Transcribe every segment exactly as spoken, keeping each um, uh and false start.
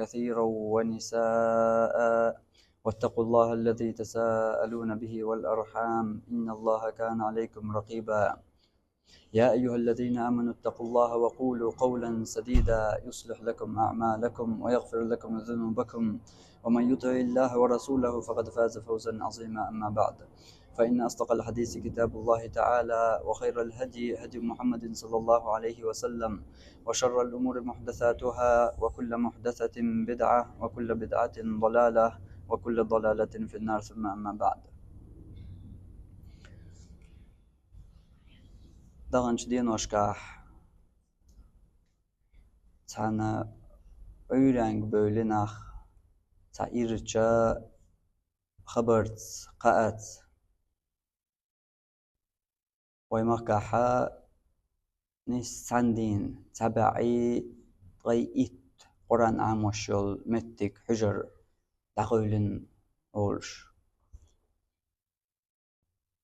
كثيرا ونساء، واتقوا الله الذي تساءلون به والأرحام، إن الله كان عليكم رقيبا. يا أيها الذين آمنوا اتقوا الله وقولوا قولا سديدا، يصلح لكم أعمالكم ويغفر لكم ذنوبكم، ومن يطع الله ورسوله فقد فاز فوزا عظيما. أما بعد، فإن أصدق الحديث كتاب الله تعالى، وخير الهدي هدي محمد صلى الله عليه وسلم، وشر الأمور محدثاتها، وكل محدثة بدعة، وكل بدعة ضلالة، وكل ضلالة في النار، ثم أما بعد. ДагӀанчу деношкахь цхьана Ӏуьйренга бевлла нах цхьа ирча хабарца, кхаъца. Вай махкахьа нийсса цхьана дийна, цхьа бӀе ткъе итт Къуръан Ӏамош йолу меттиг, хьуьжар дӀакъевлина олуш.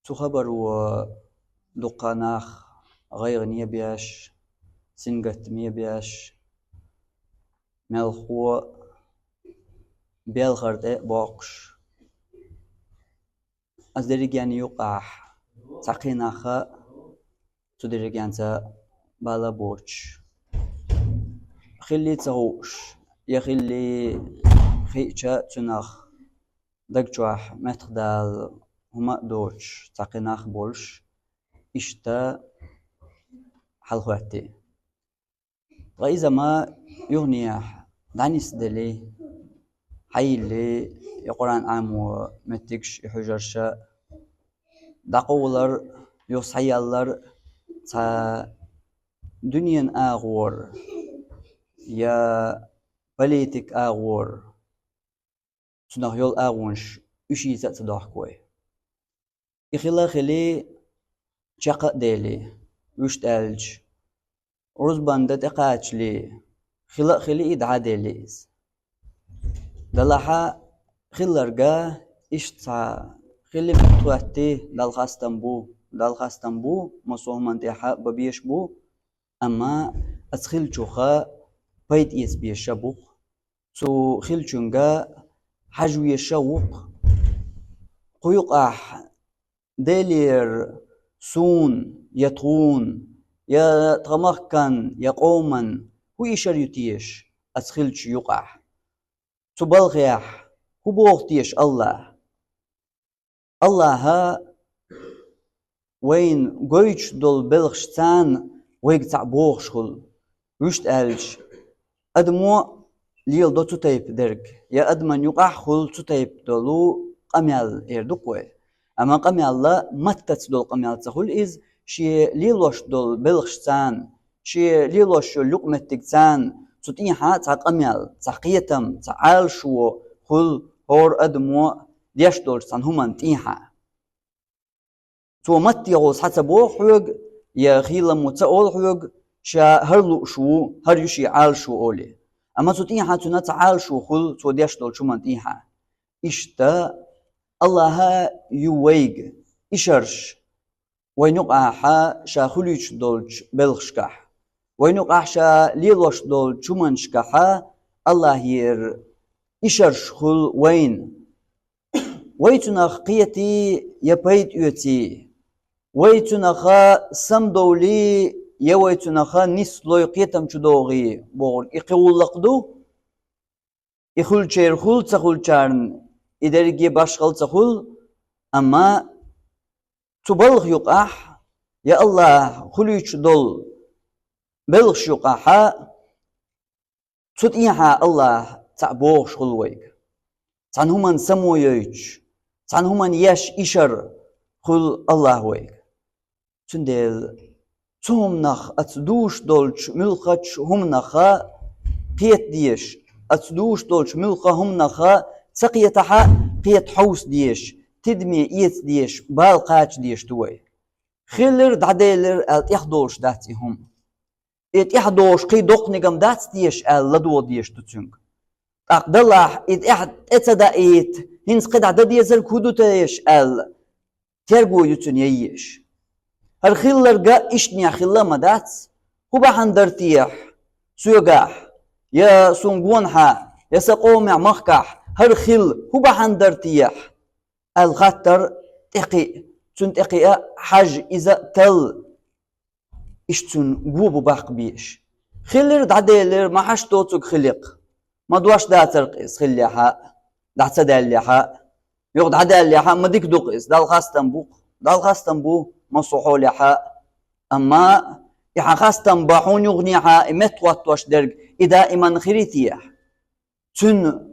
Цу хабаро дуккха нах гӀайгӀане беш, сингаттаме беш, мелхо белхар тӀе а боккхуш. Аса дерриге юкъахь цхьа кхин нах а цу дерригенца бала боцуш, хилли ца хууш, я хилли хиъча цуьнах даг чохь меттахдала хӀума а доцуш цхьа кхин нах болуш, иштта хьалахӀоьттий. Ткъа иза ма юханехьа дӀанисделли, хьайиллий и Къуръан Ӏамо меттигаш, и хьуьжарша, дӀакъовлар, юха схьаяллар цхьа дуьненан агӀор я политик агӀор, цунах йолу агӀонаш уьш йийца а ца дохку вай. И хила а хили, чекх а дели, вуьшта аьлча, рузбан дан тӀекхачале, хила а хили, и дӀа а дели иза. Делахь а хилларг иштта цхьа хилла меттахӀоьттий, Далла хастам бу, Далла хастам бу, массо а хӀуманна тӀехь а бан безаш бу, амма аса хиллачух пайда эца безаш а бу-кх. Цу хиллачуьнга хьажа везаш а ву-кх. Кху юкъахь Делера суна я тхуна, я тхан махкан, я къоман хӀун ишар ю теша аса хиллачу юкъахь? Цу балхехь хӀун боху теша АллахӀа? АллахӀа вайна гойтуш долу белхашца вайга цхьаъ бохуш хуьлу. Вуьшта аьлча, адамо леладо цу тайпа дерг, я адаман юкъахь хуьлу цу тайпа долу къамел, эр ду-кх вай. Амма къамел маттаца долу къамел ца хуьлу иза, шен лелош долу белхашца, шен лелош йолу юкъаметтигца цу тӀехьа цхьа къамел, цхьа кхетам, цхьа Ӏалашо хуьлу хӀора адамо деш долчу цхьана хӀуманна тӀехьа. Цо маттехула схьа ца боху хьоьга, я хийламо ца олу хьоьга, ша хӀара лууш ву, хӀара ю шен Ӏалашо олий. Амма цу тӀехьа цуьнан цхьа Ӏалашо хуьлу цо деш долчу хӀуманна тӀехьа. Иштта АллахӀа ю вайга ишарш вайн юкъахь ша хуьлуьйтуш долчу белхашкахь, вайн юкъахь ша лелош долчу хӀуманашкахь АллахӀера ишарш хуьлу вайна. Вай цунах кхетий я пайда оьций, вай цунах самадовлий я вай цунах нислой, кхетам чу догӀий бохург и кхин гӀуллакх ду. И хуьлучеран хуьлу, ца хуьлучарна и дерриге башхалла ца хуьлу, амма цу балха юкъахь я АллахӀа хуьлуьйтуш долу белхаш юкъахь цу тӀехьа АллахӀа цхьаъ бохуш хуьлу вайга. Цхьана хӀуманна самойойтуш, цхьана хӀуманна еш ишар хуьлу АллахӀа вайга. Цундела цу хӀуманах, аса дуьйш долчу муьлххачу хӀуманах кхета дезаш, аса дуьйш долчу муьлхха хӀуманах ца кхетахь а, кхета хьовса дезаш, тидаме эца дезаш, бала кхача дезаш ду вай. Хилира, дӀаделира аьлла, тӀехдолуш дац и хӀума. И тӀехдолуш кхин доккханиг-м дац теша аьлла, ладогӀа дезаш ду цуьнга. ТӀаккха далахь, и тӀехь тӀе ца даийта, хӀинца кхидӀа дан дезарг хӀун ду теша аьлла, терго ю цуьнан яйеш. ХӀара хилларг иштанехь хилла а ма дац. ХӀун бахьана дара техьа соьгахь я суна гонахьа Я сан къомехь, махкахь хӀара хилла хӀун бахьана дара техьа? Аьлла хаттар тӀекхиъ. Цунна тӀекхиъ а хьажа, иза а талла. Иштта цунна го бу баккха безаш. Хиллера, дӀаделира, ма хьашт доцург хили-кх. Ма дош дацара-кх иза хиллехь а, дӀа ца даьллехь а. Юха дӀадаьллехь а, ма дика ду-кх иза, Далла хастам бу-кх. Далла хастам бу массо а хьолехь а. Амма и хьан хастам бан хьуна юханехьа и меттахӀоттош дерг, и даиман хир ю техьа? Цуьнан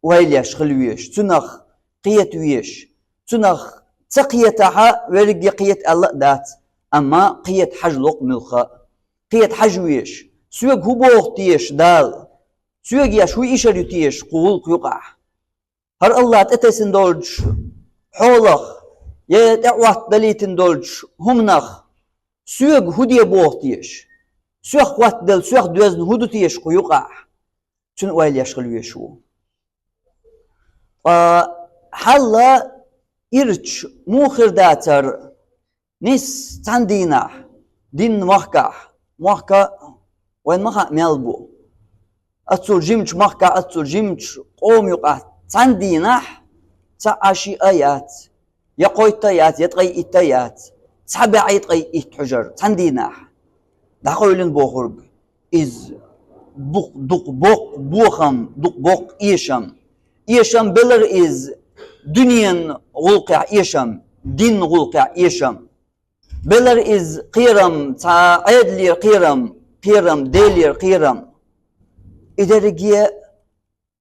ойла еш хила везаш, цунах кхета везаш, цунах ца кхетахь а, верриге кхета аьлла а дац, амма кхета хьажа ло-кх муьлхха а. Кхета хьажа везаш, соьга хӀун боху теша Дала? Соьга еш хӀун ишар ю теша кху гӀуллакх юкъахь? ХӀара АллахӀа тӀетесна долчу хьолах, я тӀе Ӏоттадалийтина долчу хӀуманах соьга хӀун де боху теша? Соьх хӀоттаделла, соьх доьзна хӀун ду теша кху юкъахь? Цуьнан ойла еш хила везаш ву. Ткъа хьалла ирча муха хир дацара? Нийсса цхьана дийнахь, дийнна махкахь, мохк а вайна ма хаьа мел бу. Оццул жимачу махкахь, оццул жимачу къоман юкъахь цхьана дийнахь цхьа а шиъ а яц, я кхойтта а яц, я ткъе итт а яц, цхьа бӀе ткъе итт хьуьжар цхьана дийнахь. ДӀакъевлина бохург иза бу-, дукха боккха бохам, дукха боккха эшам. Эшам белара иза дуьненан гӀуллакхехь эшам, динан гӀуллакхехь эшам. Белара иза кхерам, цхьа Ӏедалера кхерам, кхерам, Делера кхерам. И дерриге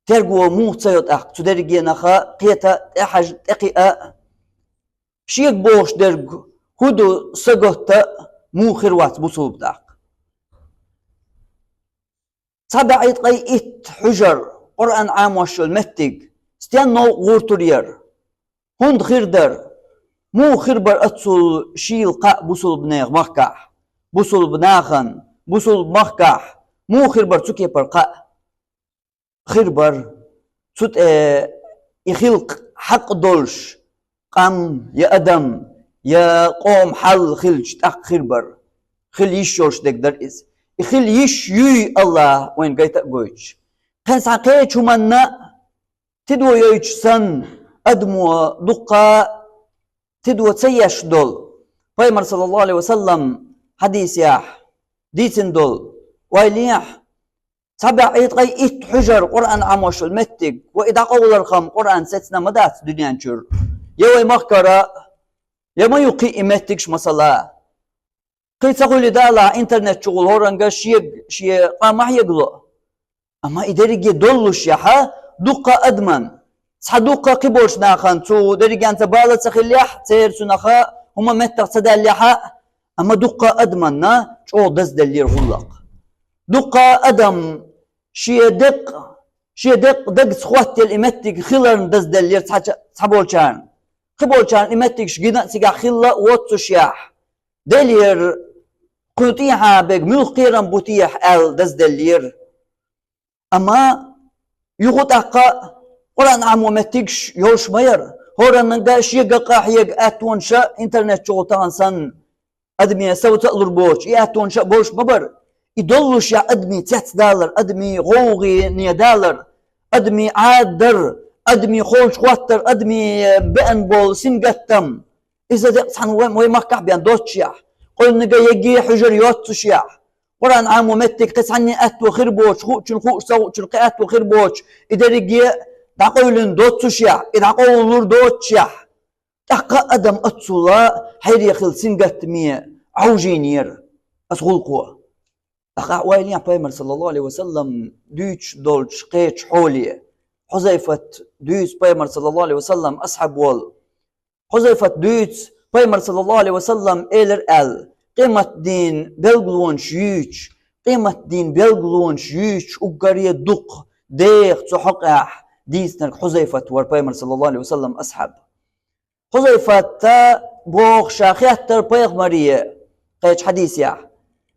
терго муха ца йо тӀаккха, цу дерригенах кхета а, тӀехьажа, тӀекхиа а? Шега бохуш дерг хӀун ду сагатта а муха хир вац бусулба тӀаккха? Цхьа бӀе ткъе итт хьуьжар, Къуръан Ӏамош йолу меттиг, стенна новкъа гӀур тур яра? ХӀунда хир дара? Муха хир бара оццул шийла кхаъ бусулба нехан махкахь, бусулба нахана, бусулба махкахь? Муха хир бара цу кепара кхаъ? Хир бара. Цу тӀе и хилкх хьакъ долуш къам я адам, я къоман хьал хилча, тӀаккха хир бара. Хила йиш йолуш дерг дара иза. И хила йиш юй АллахӀа вайна гайта а гойтуш. Кхин цхьа кхечу хӀуманна а тидо йойтуш санна, адамо дуккха тидо ца еш долу. Пайхамар, саллаллаху Ӏалайхи ва саллам, хьадисехь дийцина долу. Ойла ехьа, цхьа бӀе ткъе итт хьуьжар, Къуръан Ӏамош йолу меттиг, ва и дӀакъовлархьама Къуръан сецна ма дац дуьнен чуьра. Я вай махкара, я ма ю кхин и меттигаш, масала. Кхин ца хуьлий далахь, интернет чухула хӀоранга шега шен къам ма хьега ло. Амма и дерриге доллушехь, дуккха а адаман, цхьа дуккха а кхиболчу нахана цу дерригенца бала ца хиллехь, церан цунаха хӀума меттах ца даьллехь а, амма дуккха а адаманна чӀогӀа дазделлера гӀуллакх. Дуккха а адам шен декъ, шен декъ дагца хӀоттаелла и меттиг хиларна дазделлера цхьа-, цхьаболчарна. Кхиболчарна и меттигаш гина а цигахь хилла а воццушехь, Делера кху тӀехьа берг муьлха кхерам бу техьа аьлла дазделлера. Амма юха тӀаккха Къуръан Ӏамо меттигаш йолуш ма яра. ХӀораннанга шега къа хьега аьттонаш а интернет чухула тахана санна, адаме совца а лур боцуш, и аьттонаш а болуш ма бара. И доллушехь, адаме цецдалар, адаме гӀовгӀане далар, адаме Ӏададар, адаме холчу хӀоттар, адаме беана болу сингаттам. Иза декъ цхьана вай, вай махкахь бен доццушехь, къуьллинарг а егге хьуьжар йоццушехь, Къуръан Ӏамо меттиг кхин цхьанне аьтто хир боцуш, хуучун хууш, ца хуучун кхин аьтто хир боцуш, и дерриге а дӀакъевлина доццушехь, и дӀакъовлалур доццушехь, тӀаккха а адам оццула хьере хилла сингаттаме Ӏовжийнера аса гӀуллакхо. ТӀаккха ойла ехьа Пайхамар, саллаллаху Ӏалайхи ва саллам, дуьйцуш долчу кхечу хьоле. Хьузайфат дуьйцу, Пайхамар, саллаллаху Ӏалайхи ва саллам, асхьаб волу. Хьузайфат дуьйцу, Пайхамар, саллаллаху Ӏалайхи ва саллам, элира аьлла: «Къематдийнан билгалонаш юьйцуш, къематдийнан билгалонаш юьйцуш уггаре дукха деха цу хьокъехь дийцинарг Хьузайфат вара», Пайхамар, саллаллаху Ӏалайхи ва саллам, асхьаб. Хьузайфата боху, ша хеттара Пайхамаре, кхечу хьадисехь.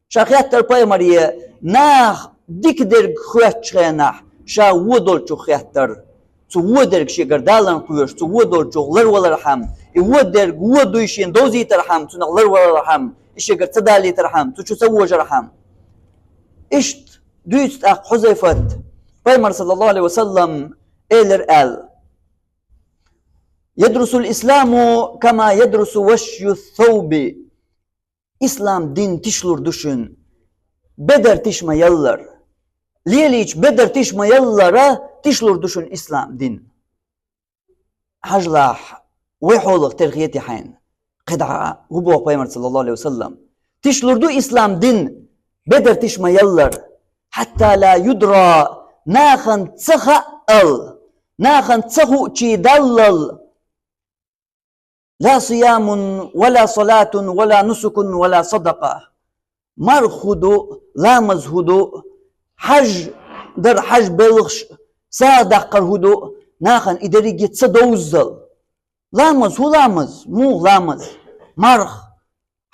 Ша хеттара Пайхамаре, наха дика дерг хоьттучу хенахь, ша вон долчух хеттара. Цу вон дерг шегара даларна кхоьруш, цу вон долчух ларвалархьама, и вон дерг вон дуй шена довзийтархьама, цунах ларвалархьама, и шегара ца далийтархьама, цу чу ца вожархьама. Иштта дуьйцу тӀаккха Хьузайфат: Пайхамар, саллаллаху алейхи ва саллам, элира аьлла: «يدرس الإسلام كما يدرس وشي الثوب». Ислам дин тишлур ду шуна бедар тиша ма яллара. Лелийча бедар тиша ма яллара тишлур ду шуна ислам дин. Хьажалахь, вай хьолах тера хетий хьайна? КхидӀа хӀу боху Пайхамар, саллаллаху алейхи ва саллам? Тишлур ду ислам дин бедар тиша ма яллара. «حتى لا يدرى», нахана ца хаъал, нахана ца хуучий даллал. «لا صيام ولا صلاة ولا نسك ولا صدقة». Марха хӀу ду, ламаз хӀу ду, хьаж дар, хьаж белхаш, сагӀа даккхар хӀу ду, нахана и дерриге ца довззал. Ламаз хӀу ламаз, муха ламаз? Марха,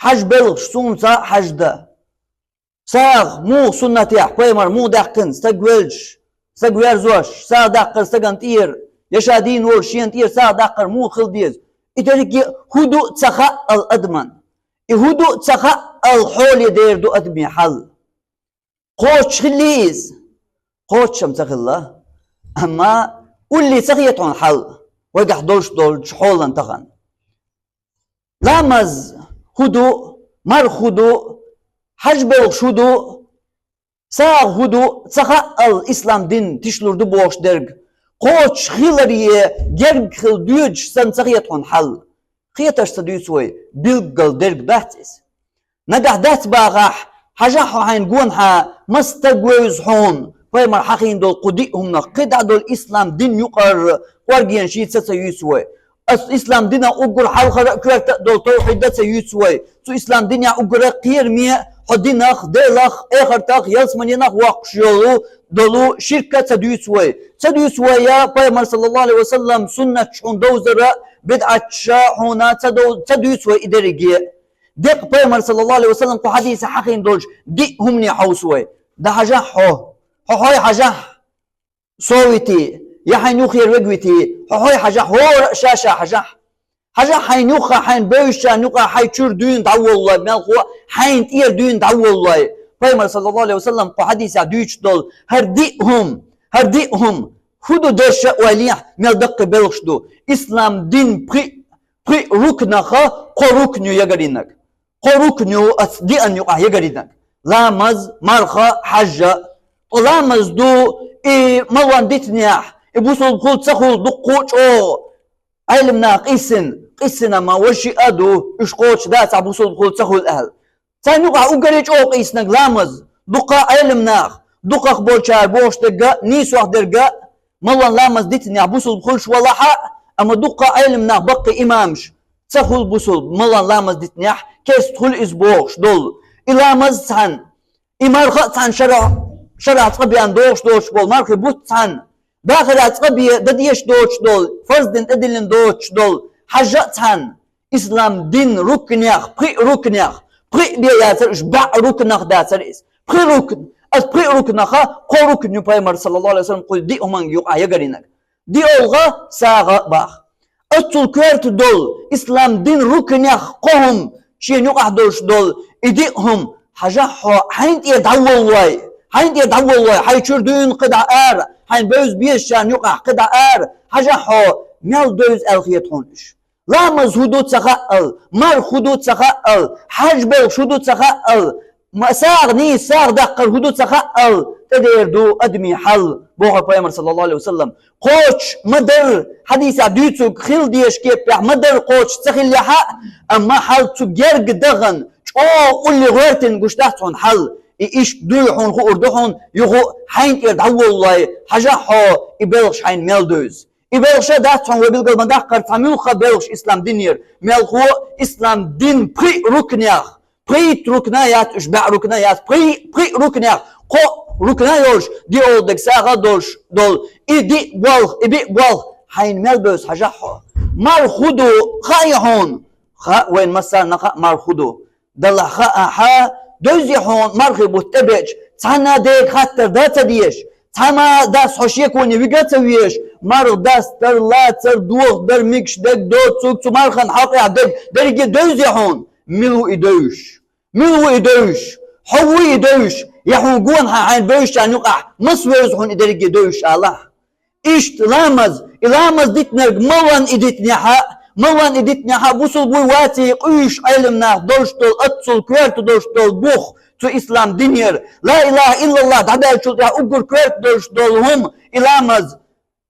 хьаж белхаш, суна цхьа а хьаж дан. СагӀа муха суннатехь, пайхамар муха даьккхина, стаг велча, стаг верзош, сагӀа даккхар стагана тӀера, я ша дийна волуш шена тӀера сагӀа даккхар муха хила деза? И дерриге хӀу ду ца хаъал адаман? И хӀу ду ца хаъал хьоле дер ду адамийн хьал? Кхочуш хилла иза? Кхочуш-м ца хилла. Амма улле ца хета хьуна хьал, вайгахь долуш долчу хьолан тахана? Ламаз хӀу ду, марха хӀу ду, хьаж белхаш хӀу ду, сагӀа хӀу ду, ца хаъал ислам дин тишлур ду бохуш дерг кхочуш хиларе герга хила доьдуш санна ца хета хьуна хьал? Хеташ ца дуьйцу вай, билггал дерг бац иза. Нагахь дац бахахь, хьажахь хьо хьайна гонахьа, маса стаг вевза хьуна, пайхамар хьахийна долу кху диъ хӀуманах, кхидӀа долу ислам дин юкъара кӀоргенаш йийца ца юьйцу вай. Ас ислам динан уггар хьалхара а, коьрта а долу тавхьид ца юьйцу вай. Цу ислам динехь уггара кхераме хьо динах, Делах, эхартах, ялсаманенах воккхуш йолу, долу ширка ца дуьйцу вай. Ца дуьйцу вай я пайхамар, саллаллаху алейхи ва саллам, суннаташ хьуна довзара, бидӀаташ хьуна ца дов-, ца дуьйцу вай и дерриге. Деккъа пайхамар, саллаллаху алейхи ва саллам, кху хьадисехь хьахийна долчу диъ хӀумане хьовсу вай. ДӀахьажахь хьо. Хьо хьой хьажахь, со витий, я хьайн юххера вег витий, хьо хьой хьажахь, хӀора а ша-ша хьажахь. Хьажахь хьайна юххехь, хьайна бевзачарна юкъахь хьайн чуьра дуьйна дӀаволлой, мелхо а хьайна тӀера дуьйна дӀаволлой. Пайхамар, саллаллаху алейхи ва саллам, кху хьадисехь дуьйцуш долу хӀара диъ хӀума, хӀара диъ хӀума, хӀу ду дерш а ойла ехь, мел даккхий белхаш ду. Ислам дин пхи-, пхи рукнаха кхо рукн ю ягарийнарг. Кхо рукн ю оцу диъанна юкъахь ягарийнарг: ламаз, марха, хьажа. Ткъа ламаз ду, и малон дитинехь, и бусулба хуьлу ца хуьлу дуккха а чӀогӀа Ӏелам наха къийсина, къийсина ма важа шиъ а ду, уьш кхочуш дацахь бусулба хуьлу ца хуьлу аьлла. Царна юкъахь уггаре чӀогӀа къийсинарг ламаз, дуккха а Ӏелам наха, дукхах болчара бохуш дерг а, нийсох дерг а, малон ламаз дитинехь бусулба хуьлуш валахь а, амма дуккха а Ӏелам нах, баккхий имамаш, ца хуьлу бусулба, малон ламаз дитинехь керста хуьлу иза бохуш долу. И ламаз цхьаьна, и марха а цхьаьна, шарахь, шарахь цкъа бен догӀуш доцуш болу мархи бутт цхьаьна, дахарехь цкъа бен дан дезаш доцуш долу, фарз дина тӀедиллина доцуш долу хьажа а цхьаьна. Ислам дин рукнех, пхи а рукнех, пхи а бен яцара уьш, бӀе рукнах дацара иза. Пхи рукн, аса пхи а рукнаха кхо рукн ю пайхамар, саллаллаху алейхи ва саллам, кху диъ хӀуманга юкъахь ягарийнарг. ДиъолгӀа, сагӀа а баха. Аццул коьрта долу, ислам дин рукнех кхо хӀума шена юкъахь долуш долу, и диъ хӀума, хьажахь хьо хьайна тӀера дӀаволлой, хьайна тӀера дӀаволлой, хьайн чуьра дуьйна кхидӀа ара, хьайн бевза безачарна юкъахь кхидӀа ара, хьажахь хьо, мел девза аьлла хета хьуна уьш. Ламаз хӀу ду ца хаъал, марха хӀу ду ца хаъал, хьаж белхаш хӀу ду ца хаъал, ма-, сагӀа нийса, сагӀа даккхар хӀу ду ца хаъал, тӀедер ду адамийн хьал, боху пайхамар, саллаллаху алейхи ва саллам. Кхочуш ма дарра, хьадисехь дуьйцург хила дезачу кепехь ма дарра кхочуш ца хиллехь а, амма хьал цу герга дахана, чӀогӀа улле гӀоьртина гуш дац хьуна хьал, и иштта дуй хьуна хуур ду хьуна, юха а хьайна тӀера дӀаволлой, хьажахь хьо, и белхаш хьайна мел девза. И белхаш а дац хьуна вай билгал ма-даккхара цхьа муьлхха белхаш ислам динера, мелхо а ислам дин пхи а рукнех, пхийтта рукна яц уьш, бӀе рукна яц, пхи, пхи а рукнех, кхо рукна йолуш, диъолгӀа дерг сагӀа а долуш долу, и диъ болх, и биъ болх хьайна мел бевза, хьажахь хьо. Марха хӀу ду хаьий хьуна? Хаьа, вайна массарна хаьа марха хӀу ду. Далахь хаахь, девзий хьуна мархи бутт тӀебеача, цхьанна дега хаттар дан а ца дезаш, цхьа ма дас хьо шеконе вига а ца везаш, марха дастар, лацар, дохадар, мегаш дерг, доцург, цу мархан хьокъехь дерг, дерриге девзий хьуна? Мила ву и девзаш? Мила ву и девзаш? Хьо вуй и девзаш? Я хьуна гонахьа хьайна бевзачарна юкъахь маса вевза хьуна и дерриге девзаш алахь. Иштта ламаз, и ламаз дитинарг малан и дитинехьа, малан и дитинехьа, бусулба вуй ваций къуьйсуш Ӏелам нах долуш долу, оццул коьрта долуш долу бух цу ислам динера. Ла илаха иллаллах дӀадаьллачул тӀаьхьа уггар коьрта долуш долу хӀума и ламаз.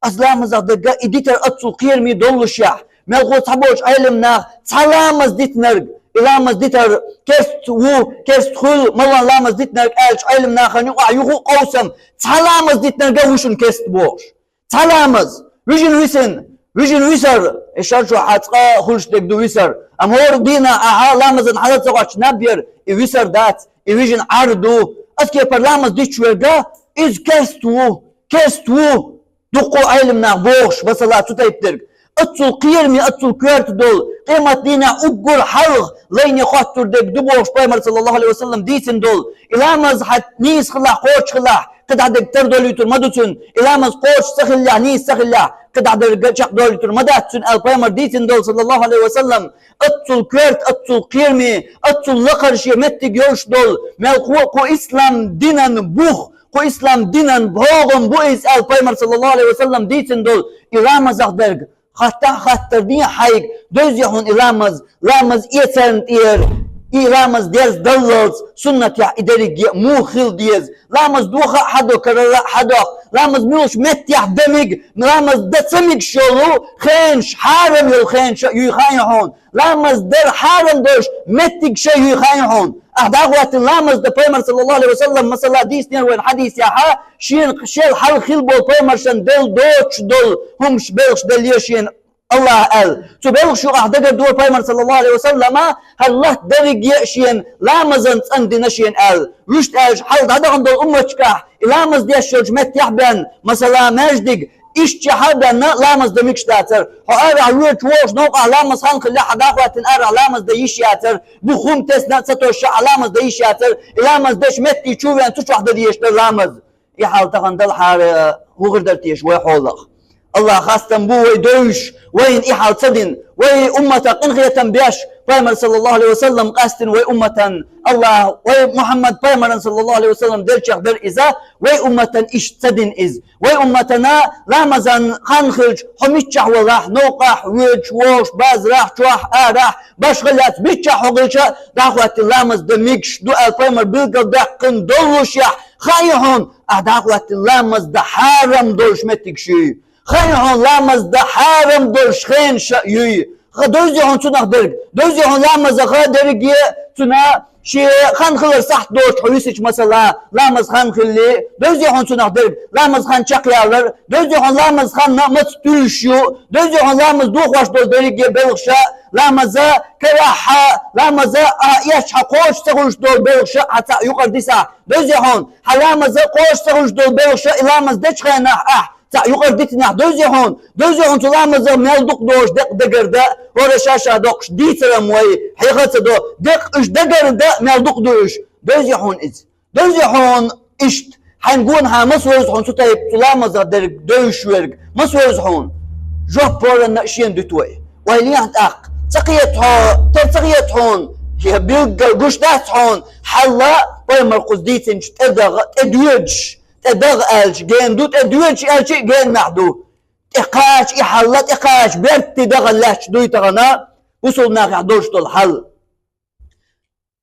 Ас ламазах дерг и дитар оццул кхераме доллушехь, мелхо цхьаболчу Ӏелам нах цхьа ламаз дитинарг, и ламаз дитар керст ву, керст хуьлу, малан ламаз дитинарг аьллачу Ӏелам нахана юкъахь юха а къовсам, цхьа ламаз дитинарг а ву шуна керст бохуш. Цхьа ламаз, вижина висина, вижина висар, и шарчохь цкъа хуьлуш дерг ду висар. Амма хӀора дийнахь ахьа ламазан хьала ца гӀоттуш наб яр, и висар дац, и вижина Ӏар ду. Ас кепара ламаз дитчу верг а, иза керст ву, керст ву. Дуккха Ӏелам нах бохуш, масала, цу тайпа дерг. Оццул кхераме, оццул коьрта долу, къемат дийнахь уггар хьалха лайне хоттур дерг ду бохуш, пайхамар, саллаллаху алейхи ва саллам, дийцина долу. И ламаз хьан нийса хилахь, кхочуш хилахь, кхидӀа дерг тардолуьйтур ма ду цуьнан. И ламаз кхочуш ца хиллехь, нийса ца хиллехь, кхидӀа дерг чекхдолуьйтур ма дац цуьнан, аьлла пайхамар дийцина долу, саллаллаху алейхи ва саллам. Оццул коьрта, оццул кхераме, оццул лакхара шен меттиг йолуш долу, мелхо кху ислам динан бух, кху ислам динан бӀогӀам бу иза, аьлла пайхамар, саллаллаху алейхи ва саллам, дийцина долу. И ламазах дерг хаттахь хаттар дехьа хьайга, девзий хьуна и ламаз, ламаз эцарна тӀера, и ламаз дерза даллалц, суннатехь и дерриге а муха хила деза. Ламаз доха а хьадо, карара а хьадо. Ламаз муьлхачу меттехь дан мега, ламаз дан ца мегаш йолу хенаш, хьарам йолу хенаш а юй хаьий хьуна. Ламаз дар хьарам долуш меттигаш а юй хаьий хьуна. Ахь дӀахӀоттина ламаз дан, пайхамар, саллаллаху алейхи ва саллам, масала, дийцинера вайн хьадисехьа, шена шел хьалха хилла болу пайхамаршна делла доцуш долу хӀумаш, белхаш деллера шена Аллаха аьлла. Цу белхаш юкъахь дагардора пайхамар, саллаллаху алейхи ва саллама, хӀара латта дерриге а шена ламазан цӀандина шена аьлла. Вуьшта аьлча, хьалха дӀадахана долу умматашкахь и ламаз деш йолчу меттехь бен, масала, маьждиг, иштта хьал бен ламаз дан мегаш дацара. Хьо арахь воьдуш вогӀуш новкъахь ламаз хан хилла, хьан дӀахӀоттина арахь ламаз дан йиш яцара. Бух хӀума тесна а ца тосуш, хьан ламаз дан йиш яцара. И ламаз дечу метте чу вен цу чохь дан дезаш дара ламаз. И хьал тахана далахьара, хӀун хир дара теша вай хьолах? Аллах хастам бу вай девзаш, вайна и хьал ца дина, вай умматах къинхетам беш, пайхамар, саллаллаху алейхи ва саллам, къастина вай умматан. Аллах вай Мухаммад пайхамаран, саллаллаху алейхи ва саллам, делчех дара иза, вай умматан иштта ца дина иза. Вай умматана ламазан хан хилча, хьо миччахь валахь, новкъахь, воьдуш, вогӀуш, базарахь, чохь, арахь, башха лаьцна миччахь хьо хилча, дӀахӀоттина ламаз дан мегаш ду аьлла пайхамар билгалдаьккхина доллушехь, хаьий хьуна, ахь дӀахӀоттина ламаз дан хьарам долуш меттигаш юй. Хаьий хьуна, ламаз дан хьарам долуш хенаш а юй. Ха, девзий хьуна цунах дерг. Девзий хьуна ламазах дерриге а цуьнан шен хан хилар сахьт доцуш хьо висича, масала, ламаз хан хилли. Девзий хьуна цунах дерг. Ламаз хан чекхъялар. Девзий хьуна ламаз хан маца туьллуш ю. Девзий хьуна ламаз дохош долу дерриге а белхаш а. Ламаза карахь а, ламаза а эшча хьан кхочуш ца хуьлуш долу белхаш а хьан цхьаъ юкъара дисахь. Девзий хьуна, хьан ламаза кхочуш ца хуьлуш долу белхаш а, и ламаз дечу хенахь ахь цхьаъ юкъара дитинехь, девзий хьуна, девзий хьуна цу ламазах мел дукха долуш декъ дагардан, хӀора ша-ша доккхуш дийцаран вай, хьеха а ца до, декъ уьш дагардан мел дукха ду уьш, девзий хьуна иза. Девзий хьуна иштта, хьайна гонахьа маса вевза хьуна цу тайпа цу ламазах дерг, девзаш верг, маса вевза хьуна? Жоп хӀоранна а шена дуьту вай. Вай лехьа тӀаккха, ца кхета хьо, тера ца кхета хьуна, я билггал гуш дац хьуна, хьалла пайхамар кхуза дийцинчу тӀедагӀа, тӀедоьдуш, тӀедагӀа аьлча гена ду, тӀедоьдуш аьлча а геннахь ду. ТӀекхача и хьалла, тӀекхача берти дагӀа лаьтташ дуй тахана, бусулба нахехь долуш долу хьал.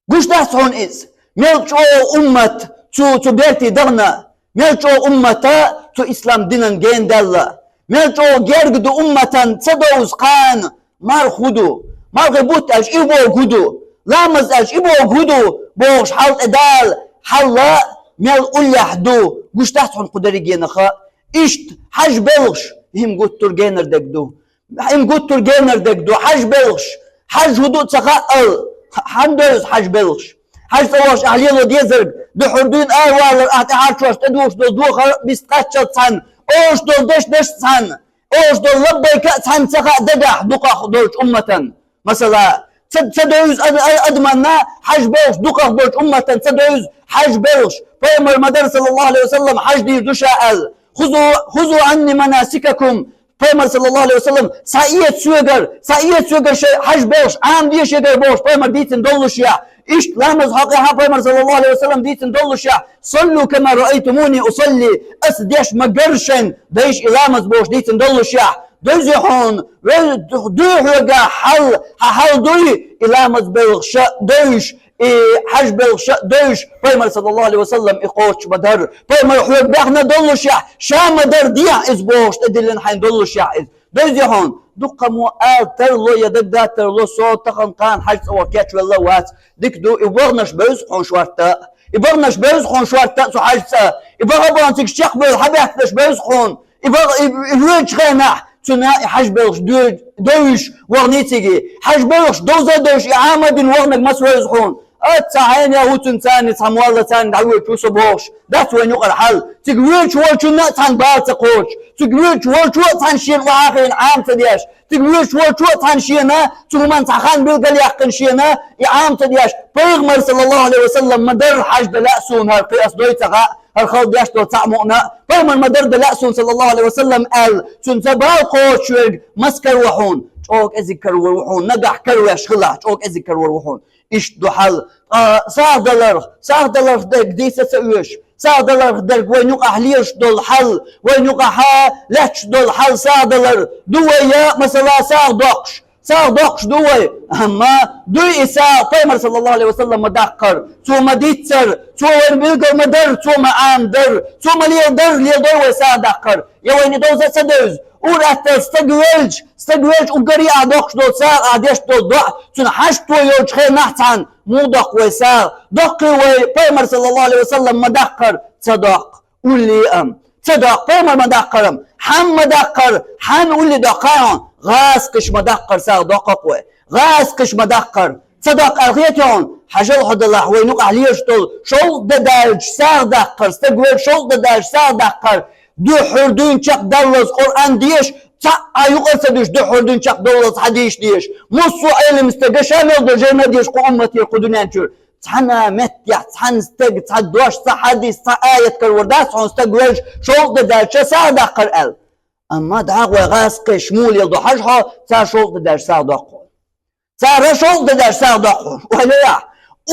Гуш дац хьуна иза? Мел чӀогӀа уммат цу, цу берти дагӀна, мел чӀогӀа уммата цу ислам динан гена даьлла. Мел чӀогӀа герга ду умматан ца довза кхана, марха хӀун ду? Мархи бутт аьлча, и богу хӀун ду? Ламаз аьлча, и богу хӀун ду? Бохуш хьал тӀе дала, хьалла мел уллехь ду, гуш дац хьуна кху дерригенах а? Иштта хьажа белхаш, хӀима гуттар генар дерг ду. ХӀима гуттар генар дерг ду, хьажа белхаш. Хьажа хӀун ду ца хаъал, хьан девза хьажа белхаш? Хьажа цӀа вахча ахь лело дезарг, дуьхьал дуьйна аравалар, ахь тӀаьхьарчош тӀедухуш долу духар а бист кхаччалц цхьаьна, олуш долу дешнаш цхьаьна, олуш долу лаббайка а цхьаьна ца хаьа дагахь дукхах долчу умматан. Масала, ца, ца девза ад-, ад-, адаманна хьажа белхаш, дукхах долчу умматан ца девза хьажа белхаш. Пайхамар ма-дарра, саллаллаху алейхи ва саллам, хьажа дийр ду ша аьлла. «Хузу, хузу анни манасикакум». Пайхамар, саллаллаху алейхи ва саллам, «Схьаэца соьгара, схьаэца соьгара шайн хьажа белхаш, Ӏамаде шегара», бохуш, пайхамар дийцина доллушехь, Иштта ламаз хьокъехьа Пайхамар, саллаллаху алейхи ва саллям, дийцина доллушехь: «Саллу кама раайтумуни усалли», ас деш ма гарра шайн дайша и ламаз бохуш дийцина доллушехь, дойзи хьуна, вел дуй хьоьга хьал, хьан хьал дуй, и ламаз белгӀа ша а дойш, и хьаж белгӀа ша а дойш, Пайхамар, саллаллаху алейхи ва саллям, и кхочуш ма дарра. Пайхамар хьоьга баьхна доллушехь, ша ма дарра дехьа иза бохуш, тӀедиллина хьайна доллушехь иза. Дойзи хьуна, дуккха мо ала тарло я дагадатарло, со тахана кхана хьаж цӀа ваха кечвелла вац. Дика ду, и баханаш бевза хьуна шортта. И баханаш бевза хьуна шортта цу хьаж цӀа. И баха бахана цига чекхбевлла хьабаьхкинарш бевза хьуна. И баха, и, и воьдучу хенахь, цуьнан и хьаж белхаш дой-, дойш вахана цига. Хьаж белхаш довза а дойш, и Ӏама а дина ваханарг маса вевза хьуна. Ат цхьа хьенех ву цуьнан царна, цхьа молла царна дӀавоьдуш ву со бохуш. Дац вайн юкъара хьал. Цига воьдуш волчунна а цхьаьна бала ца кхочуш. Цига воьдуш волчо а цхьаьна шена охьахиъна Ӏама ца деш. Цига воьдуш волчо а цхьаьна шена, цу хӀуманна цхьа хан билгалъяьккхина шена, и Ӏама ца деш. Пайхамар, саллаллаху алейхи ва саллям, ма дарра хьаж дан лаьа суна хӀара кхин ас дой ца хаьа, хӀара хала деш долу цхьаъ мукъана а. Пайхамар ма дарра дан лаьа суна, саллаллаху алейхи ва саллям, аьлла, цуьнан ца бала кхочушверг маса каравар ву хьуна, чӀогӀа кӀезиг каравар ву хьуна, нагахь каравеш хилахь, чӀогӀа кӀезиг каравар ву хьуна. Иштта ду хьал. Ткъа сагӀа даларх, сагӀа даларх дерг дийца ца оьшу. СагӀа даларх дерг вайн юкъахь лелаш долу хьал, вайн юкъахьа лаьтташ долу хьал сагӀа далар ду вай, я, масала, сагӀа доккхуш. СагӀа доккхуш ду вай. Амма дуй и сагӀа, Пайхамар, саллаллаху алейхи ва саллям, ма даккхара, цо ма дийццара, цо вайна билгал ма дарра, цо ма Ӏамадарра, цо ма леладарра, леладой вай сагӀа даккхар. Я вайна и довза а ца девза. Ур-атталла стаг велча, стаг велча уггаре а доккхуш долу сагӀа, а деш долу доӀа, цуьнан хьашто йолчу хенахь цхьаьна муха доккху вай сагӀа? Доккхий вай, Пайхамар, саллаллаху алейхи ва саллям, ма даккхара, ца доккху. Улле а, ца доккху, Пайхамар ма даккхара, хьан ма даккхара, хьан улле доккху хьуна, гӀазкхаша ма даккхара сагӀа доккху-кх вай. ГӀазкхаша ма даккхара. Ца доккху аьлла хета хьуна, хьажал хьо делахь, вайн юкъахь лелаш долу шовзткъа де даьлча сагӀа даккхар, стаг велча шовзткъа де даьлча сагӀа даккхар, дуьххьара дуьйна чекхдаллалц Къуръан деша, цхьа а юкъара ца дуьйш, дуьххьара дуьйна чекхдаллалц хьадисаш деша. Массо а Ӏелам стага ша мел долу жайна деша кху умматера, кху дуьнен чуьра. Цхьана а меттехь, цхьана стага, цхьа дош, цхьа хьадис, цхьа аят каравар дац хьуна, стаг велча шовзткъа де даьлча сагӀа даккхар аьлла. Амма дӀахо вай гӀазкхаша муха леладо хьажа хьо, цара шовзткъа де даьлча сагӀа доккху. Цара шовзткъа де даьлча сагӀа доккху. Вай леахь,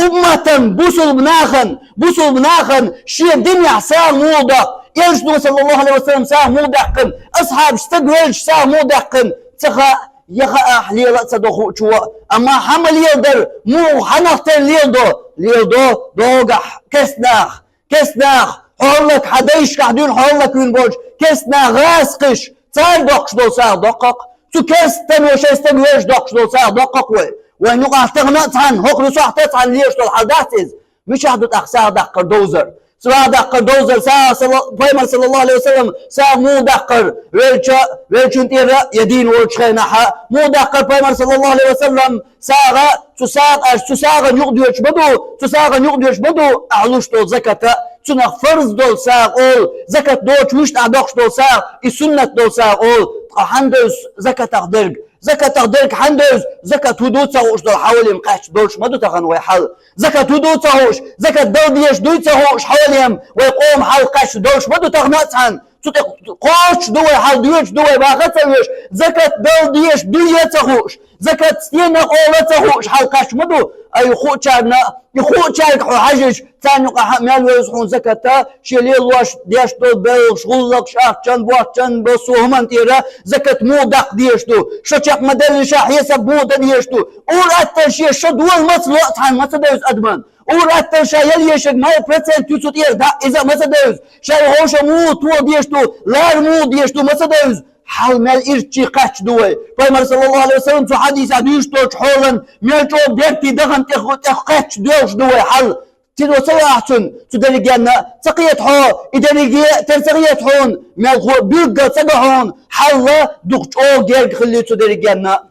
умматан, бусулба нахана, бусулба нахана шен динехь сагӀа муха доккху, Элчано, саллаллаху алейхи ва саллям, сагӀа муха даьккхина, асхьабаш стаг велча сагӀа муха даьккхина, ца хаьа, я хаахь, лела а ца до хуучо. Амма хьан ма леладара, муха, хьанах тера леладо? Леладо догахь, кестнах. Кестнах, хьо хӀаллак хьан дайшкахь дуьйна, хьо хӀаллак вина болчу кестнах, гӀазкхаша, цара доккхуш долу сагӀа доккху-кх. Цу кестано шайн стаг велча доккхуш долу сагӀа доккху-кх вай. Вайн юкъахь тахана а цхьаьна, хӀокху нусахь а цхьаьна лелаш долу хьал дац иза? Мичахь ду тӀаккха сагӀа даккхар довзар? СагӀа даккхар довзар, сагӀа сала-, Пайхамар, саллаллаху алейхи ва саллям, сагӀа муха даккхар, велча, велчун тӀера я дийна волчу хенахь, муха даккхар Пайхамар, саллаллаху алейхи ва саллям, сагӀа, цу сагӀа, аш, цу сагӀан юкъа доьдуш ма ду, цу сагӀан юкъа доьдуш ма ду ахьа луш долу закат а, цунах фарз долу сагӀа олу, закат доцуш вуьшта ахьа доккхуш долу сагӀа, и суннат долу сагӀа олу, ткъа хьан девза закатах дерг? Закатах дерг хьан девза? Закат хӀун ду ца хууш долу хьан валим кхаьчча долуш ма ду тахана вай хьал. Закат хӀун ду ца хууш, закат дала дезаш дуй ца хууш хьан валим вай къоман хьал кхаьчча долуш ма ду тахана а цхьаьна. Цу тӀе кхочуш ду вай хьал, доьдуш ду вай, ваха ца веш, закат дала дезаш дуй а ца хууш, закат стенах олу а ца хууш хьал кхаьчча ма ду. Ай, хуучарна, и хуучаьрга хьо хьажийча, царна юкъахь а мел вевза хьуна закат а, шен лелош деш долу белхаш, гӀуллакхаш, ахчан, бохчан, массо а хӀуманна тӀера закат муха даккха дезаш ду? Ша чекх ма-деллинехь, хьесап муха дан дезаш ду? Ур-атталла шен ша дола маца ло а цхьаьна ма ца девза адаман. Ур-атталла ша яла ешарг мел процент ю цу тӀера дӀа, иза а ма ца девза. Шайн хьоша муха тоха дезаш ду, лара муха дезаш ду ма ца девза. Хьал мел ирччий кхаьчча ду вай. Пайхамар, саллаллаху алейхи ва саллям, цу хьадисехь дуьйцуш долчу хьолан мел чӀогӀа бертий дахана тӀех-, тӀех кхаьчча доьлхуш ду вай хьал. Цига ца йо ахь цунна, цу дерригенна а? Ца кхета хьо, и дерриге а тера ца хета хьуна, мелхо а билггал ца го хьуна, хьал а дукха чӀогӀа герга хилли цу дерригенна а.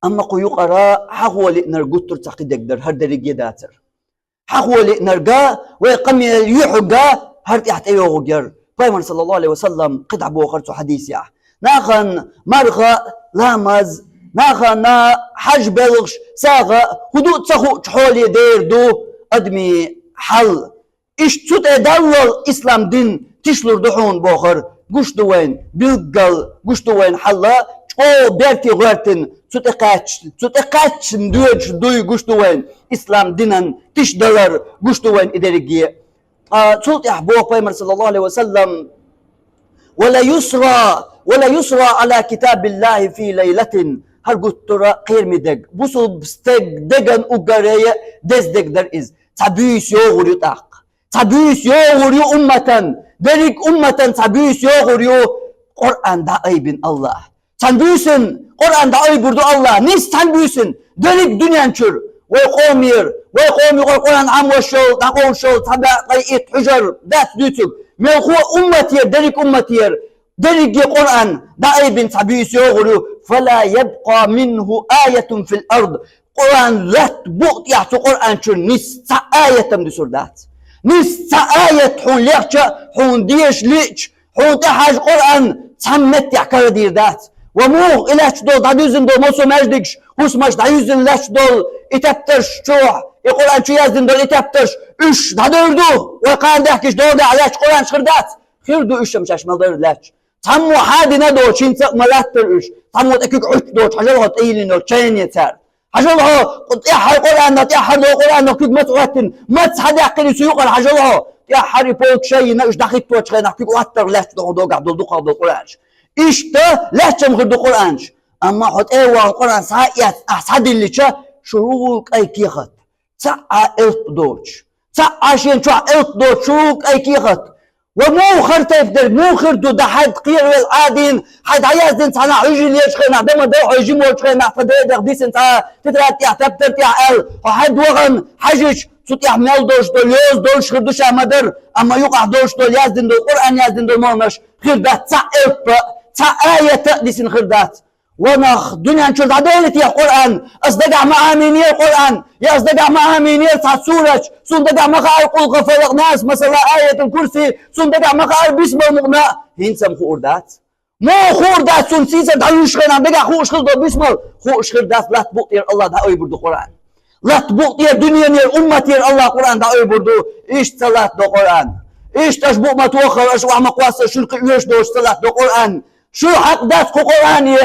Амма кху юкъара хьахо лиънарг гуттар а цхьа кхидерг дара, хӀара дерриге а дацара. Хьахо лиънарг а, вай къамел юьхьиг а хӀара тӀехь тӀейогӀург яра. Пайхамар, саллаллаху алейхи ва саллям, кхидӀа бохура цу хьадисехь: нахана марха а, ламаз а, нахана хьаж белхаш а, сагӀа а, хӀун ду ца хуучу хьоле дер ду адамийн хьал. Иштта цу тӀе даллал ислам дин тишлур ду хьуна бохура, гуш ду вайна, билггал гуш ду вайна хьал а, О, берти гӀертина, цу тӀе кхаьчна, цу тӀе кхаьчна доьдуш дуй гуш ду вайн, ислам динан тиша далар гуш ду вайн и дерриге. Ткъа цул тӀаьхьа боху пайхамар, саллаллаху алейхи ва саллам: «Ва ла юсра, ва ла юсра ала китабиллахи фи лайлатин». ХӀара гуттара кхераме дерг, бусулба стеган деган уггаре деза дерг дара иза. Цхьа буьйса йогӀур ю тӀаккха. Цхьа буьйса йогӀур ю умматан, дерриг умматан цхьа буьйса йогӀур ю, Къуръан дӀаайбина Аллаха. Цхьана буьйсанна Къуръан дӀаайбур ду Аллаха, нийсса цхьана буьйсанна, дерриг дуьнен чуьра. Вай къомера, вай къоме юкъара Къуръан Ӏамош йолу, дӀакъовлуш йолу цхьа бакъ, ткъе итт, хьуьжар дац дуьйцург. Мелхо а умматера, дерриг умматера, дерриге Къуръан дӀаайбина цхьа буьйса йогӀур ю. «Фала ябкъа минху аятун фил ард». Къуръан латта букъа тӀехь цу Къуръан чуьра нийсса цхьа аятам дуьсур дац. Нийсса цхьа аят хьуна лехча а, хьуна деша лиъча, хьуна тӀехьажа Къуръан цхьамма меттехь карадийр дац. Ва муха и лаьтташ долу дӀадуьззина долу массо а маьждигаш, хӀусамаш дӀаюьззина лаьтташ долу и тептарш чохь, и Къуръан чу яздина долу и тептарш, уьш дӀадуьйр ду, вай кхана дехкаш долу дехьа лаьтташ Къуръанаш хир дац? Хир ду уьш-м шаьш ма-дарра лаьтташ. Цхьаммо хьадина доцуш, хӀинца а ма латтара уьш. Цхьаммо тӀе куьг Ӏуьтту доцуш, хьажал хьо тӀе йиллина йолу чайне цара. Хьажал хьо, тӀаьххьара Къуръанна, тӀаьххьара долу Къуръанна куьг маца Ӏоттина, маца хьадаьккхина цу юкъара, хьажал хьо. ТӀаьххьара и полкаш йина, уьш дӀахӀитточу хенахь куьг Ӏоттарх лаьтташ догӀу догахь долу дукхах долу Къуръанаш. Иштта лаьтташ-м хир ду Къуръанаш. Амма хьо тӀе а вахана Къуръан схьа а эцна, ахь схьадиллича, шура кӀайн кехат. Цхьа а элп доцуш. Цхьа а шен чохь элп доцуш, шура кӀайн кехат. Ва муха хӀара тайпа дерг, муха хир ду, дан хьайна кхеравелла Ӏадийна, хьайн дӀаяздина цхьанхьа хьуьжарехь лелачу хенахь, дан ма дан хьо жима волчу хенахь, тхан ден тӀехь дисина цхьа тетрадь тӀехь, тептар тӀехь аьлла, хьо хьайн догӀан хьаьжча, цу тӀехь мел долуш долу йоза долуш хир ду ша ма-дарра, амма юкъахь долуш долу яздина долу, Къуръан яздина долу молханаш хир дац цхьа а элп а, цхьа а аят а дисина хир дац. Ва нах, дуьнен чуьра дӀаделира те Къуръан? Ас дагахь ма Ӏамийнера Къуръан, я ас дагахь ма Ӏамийнера цхьа сурат, суна дагахь ма хаьара Къулху, Фалакъ, Нас, масала, Аятул Курси, суна дагахь ма хаьара бисмал мукъана а, хӀинца-м хуур дац. Муха хуур дац, цунна сийсара дӀавуьжучу хенахь дагахь хууш хила долу бисмал? Хууш хир дац, латта букъа тӀера Аллаха дӀаайбур ду Къуръан. Латта букъа тӀера дуьненера, умматера Аллаха Къуръан дӀаайбур ду, иштта ца латта до Къуръан. Иштта аша букъ ма тоххара, аша охьа ма кхоссара, шуьлкхи оьшуш доцуш ца латта до Къуръан. Шу хьакъ дац кху Къуръане,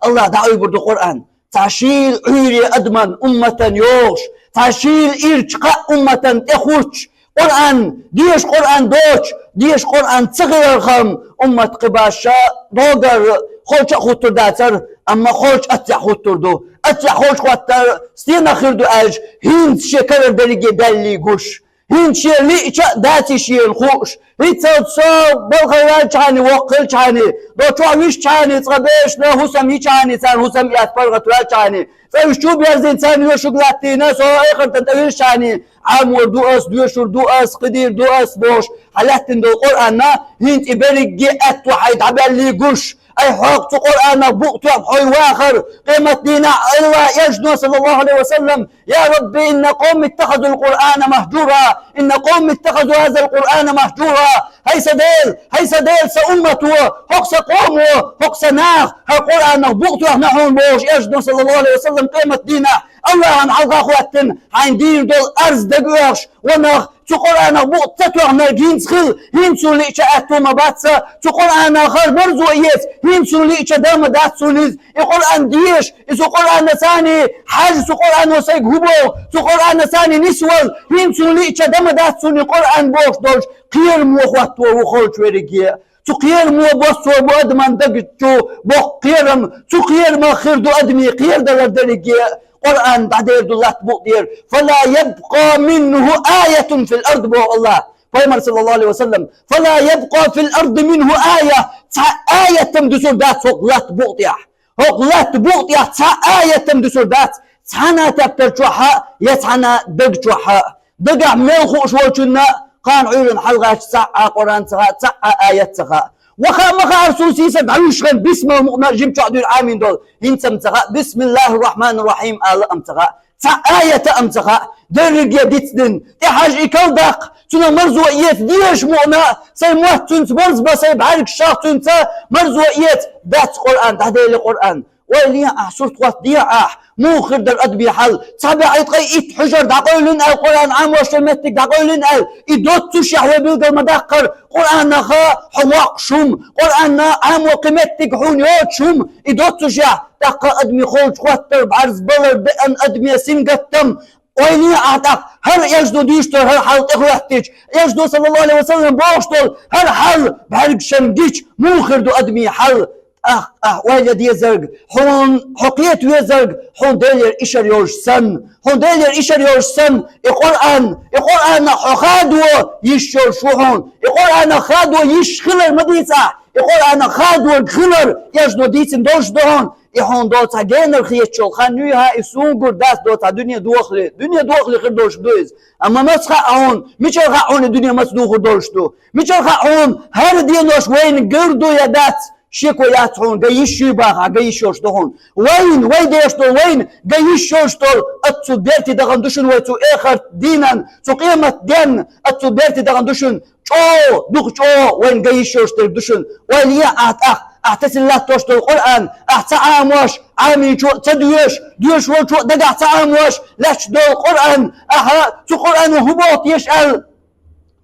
Аллах дӀаайбур ду Къуръан. Цхьа шийла Ӏуьйре адаман, умматан йогӀуш, цхьа шийла ирча кхаъ умматан тӀе хуттуш, Къуръан деша, Къуръан доцуш, деша Къуръан ца хилархам, уммат кхин башха догар холча а хуттур дацара, амма холча аццехь хуттур ду. Аццехь холча хӀоттар стенах хир ду аьлча, хӀинца шен карара дерриге даьллий гуш. ХӀинца шен лиъча а даций шена хууш. ХӀинццалц со балхара ваьлчхьана, воккха хилчхьана, до чохь висчхьана, цкъа бешна хӀусам йичхьана, царна хӀусам эцна паргӀат ваьлчхьана, цкъа уьш чу а берзийна, царна йоьшург латтийна, со эхартан тӀе вирзичхьана, Ӏамор ду ас, доьшур ду ас, кхидийр ду ас бохуш, хьан лаьттина долу Къуръанна, хӀинца и берриге аьтто хьайн дӀабаьллий гуш. Ай хьокху цу Къуръанах букъ тоьхна хьо вахар, къематдийнахь Аллах, Элчано, саллаллаху алейхи ва саллам: «Я Рабби, инна къавми иттахазул Къуръана махджура, инна къавми иттахазу хазал Къуръана махджура». ХӀай сан Дела, хӀай сан Дела, сан уммато, хӀокху сан къомо, хӀокху сан наха хӀара Къуръанах букъ тоьхна хьуна бохуш, Элчано, саллаллаху алейхи ва саллам, къематдийнахь Аллахьан хьалха хӀоттина, хьайна дийр долу арз дага оьхуш, ва нах, цу Къуръанах букъ ца тоьхнарг хӀинца хила, хӀинца цунна лиъча аьтто ма бац сан, цу Къуръанах хӀара марзо эца, хӀинца цунна лиъча дан ма дац суна иза, и Къуръан деша, и цу Къуръанна санна хьажа, цу Къуръано сайга хӀун боху, цу Къуръанна санна нисвала, хӀинца цунна лиъча дан ма дац суна и Къуръан бохуш долчу кхерамо хӀотто ву холчу верриге. Цу кхерамо боссор бу адаман даг чу боккха кхерам, цу кхерамах хир ду адамийн кхерадалар дерриге, Къуръан дӀадер ду латта букъ тӀера. «Фала ябкъа минху аятун фил ард», боху Аллах. Пайхамар, саллаллаху алейхи ва саллам: «Фала ябкъа фил арди минху ая». Цхьа аятам дуьсур дац хӀокху латта букъ тӀехь. ХӀокху латта букъ тӀехь цхьа аятам дуьсур дац. Цхьана тептар чохь а, я цхьана даг чохь а. Дагахь мел хууш волчунна кхана Ӏуьйранна хьалхачу цхьа а Къуръан ца хаьа, цхьа а аят ца хаьа. Ва хаьа ма хаьара суна сийсара дӀавуьжучу хенахь бисмал мукъана а жима чохь дуьйр Ӏамийна долу, хӀинца-м ца хаьа, бисмиллахир рахманир рахим ала-м ца хаьа, цхьа аята-м ца хаьа, дерриге дицдина, тӀехьажа и калдаккха, цунах марзо эца, деша мукъана а, сайн мотт цуьнца марзбан, сайн бӀаьргаш шах цуьнца марзо эца, дац Къуръан, дӀадели Къуръан. Вай ле ахь, сурт хӀоттаде ахь, муха хир дара адамий хьал? Цхьа бӀаь ткъе итт хьужар дӀакъовлина аьлла, Къуръан Ӏамош йолу меттиг дӀакъовлина аьлла, и доццушехь вай билгал ма даккхара, Къуръанах хьо воккхуш хӀума, Къуръан Ӏамо кхин меттиг хьуна йоцуш хӀума, и доццушехь, тӀаккха адамийн холчу хӀоттар, бӀаьрзе балар, беана адамийн сингаттам, вай ле ахь тӀаккха, хӀара Элчано дуьйцуш долу хӀара хьал тӀехӀоьттича, Элчано, саллаллаху Ӏалайхи ва саллам, бохуш долу хӀара хьал бӀаьргашна гича, муха хир ду адамийн хьал? Ахь, ахь ойла ян дезарг, хьуна, хьо кхета везарг, хьуна Делера ишар йолуш санна, хьуна Делера ишар йолуш санна, и Къуръан, и Къуръанах хьо хадо йиш йолуш ву хьуна, и Къуръанах хадо йиш хилар ма дийца ахь, и Къуръанах хадорг хилар, Элчано дийцина долуш ду хьуна, и хьуна доцу хьан генара хеташ йолу хан юй хьан, и суна гур дац доцу хьан дуьне дохале, дуьне дохале хир долуш ду иза. Амма маца хаьа хьуна, мичара хаьа хьуна и дуьне маца духур долуш ду? Мичара хаьа хьуна, хӀара денош вайна гур ду я дац? Шеко яц хьуна, ган йиш юй бахахь, ган йиш йолуш ду хьуна. Вайна, вай деш долу, вайна ган йиш йолуш долу, оццул берте дахана ду шуна вай цу эхарт дийнан, цу къемат денна, оццул берте дахана ду шуна чӀогӀа, дукха чӀогӀа вайна ган йиш йолуш дерг ду шуна. Ойла е ахь тӀаккха, ахь тесна латтош долу Къуръан, ахь ца Ӏамош, Ӏамийчо а ца доьшу, доьшуш волчо а дагахь ца Ӏамош, лаьтташ долу Къуръан, ахьа цу Къуръано хӀун боху теша аьлла,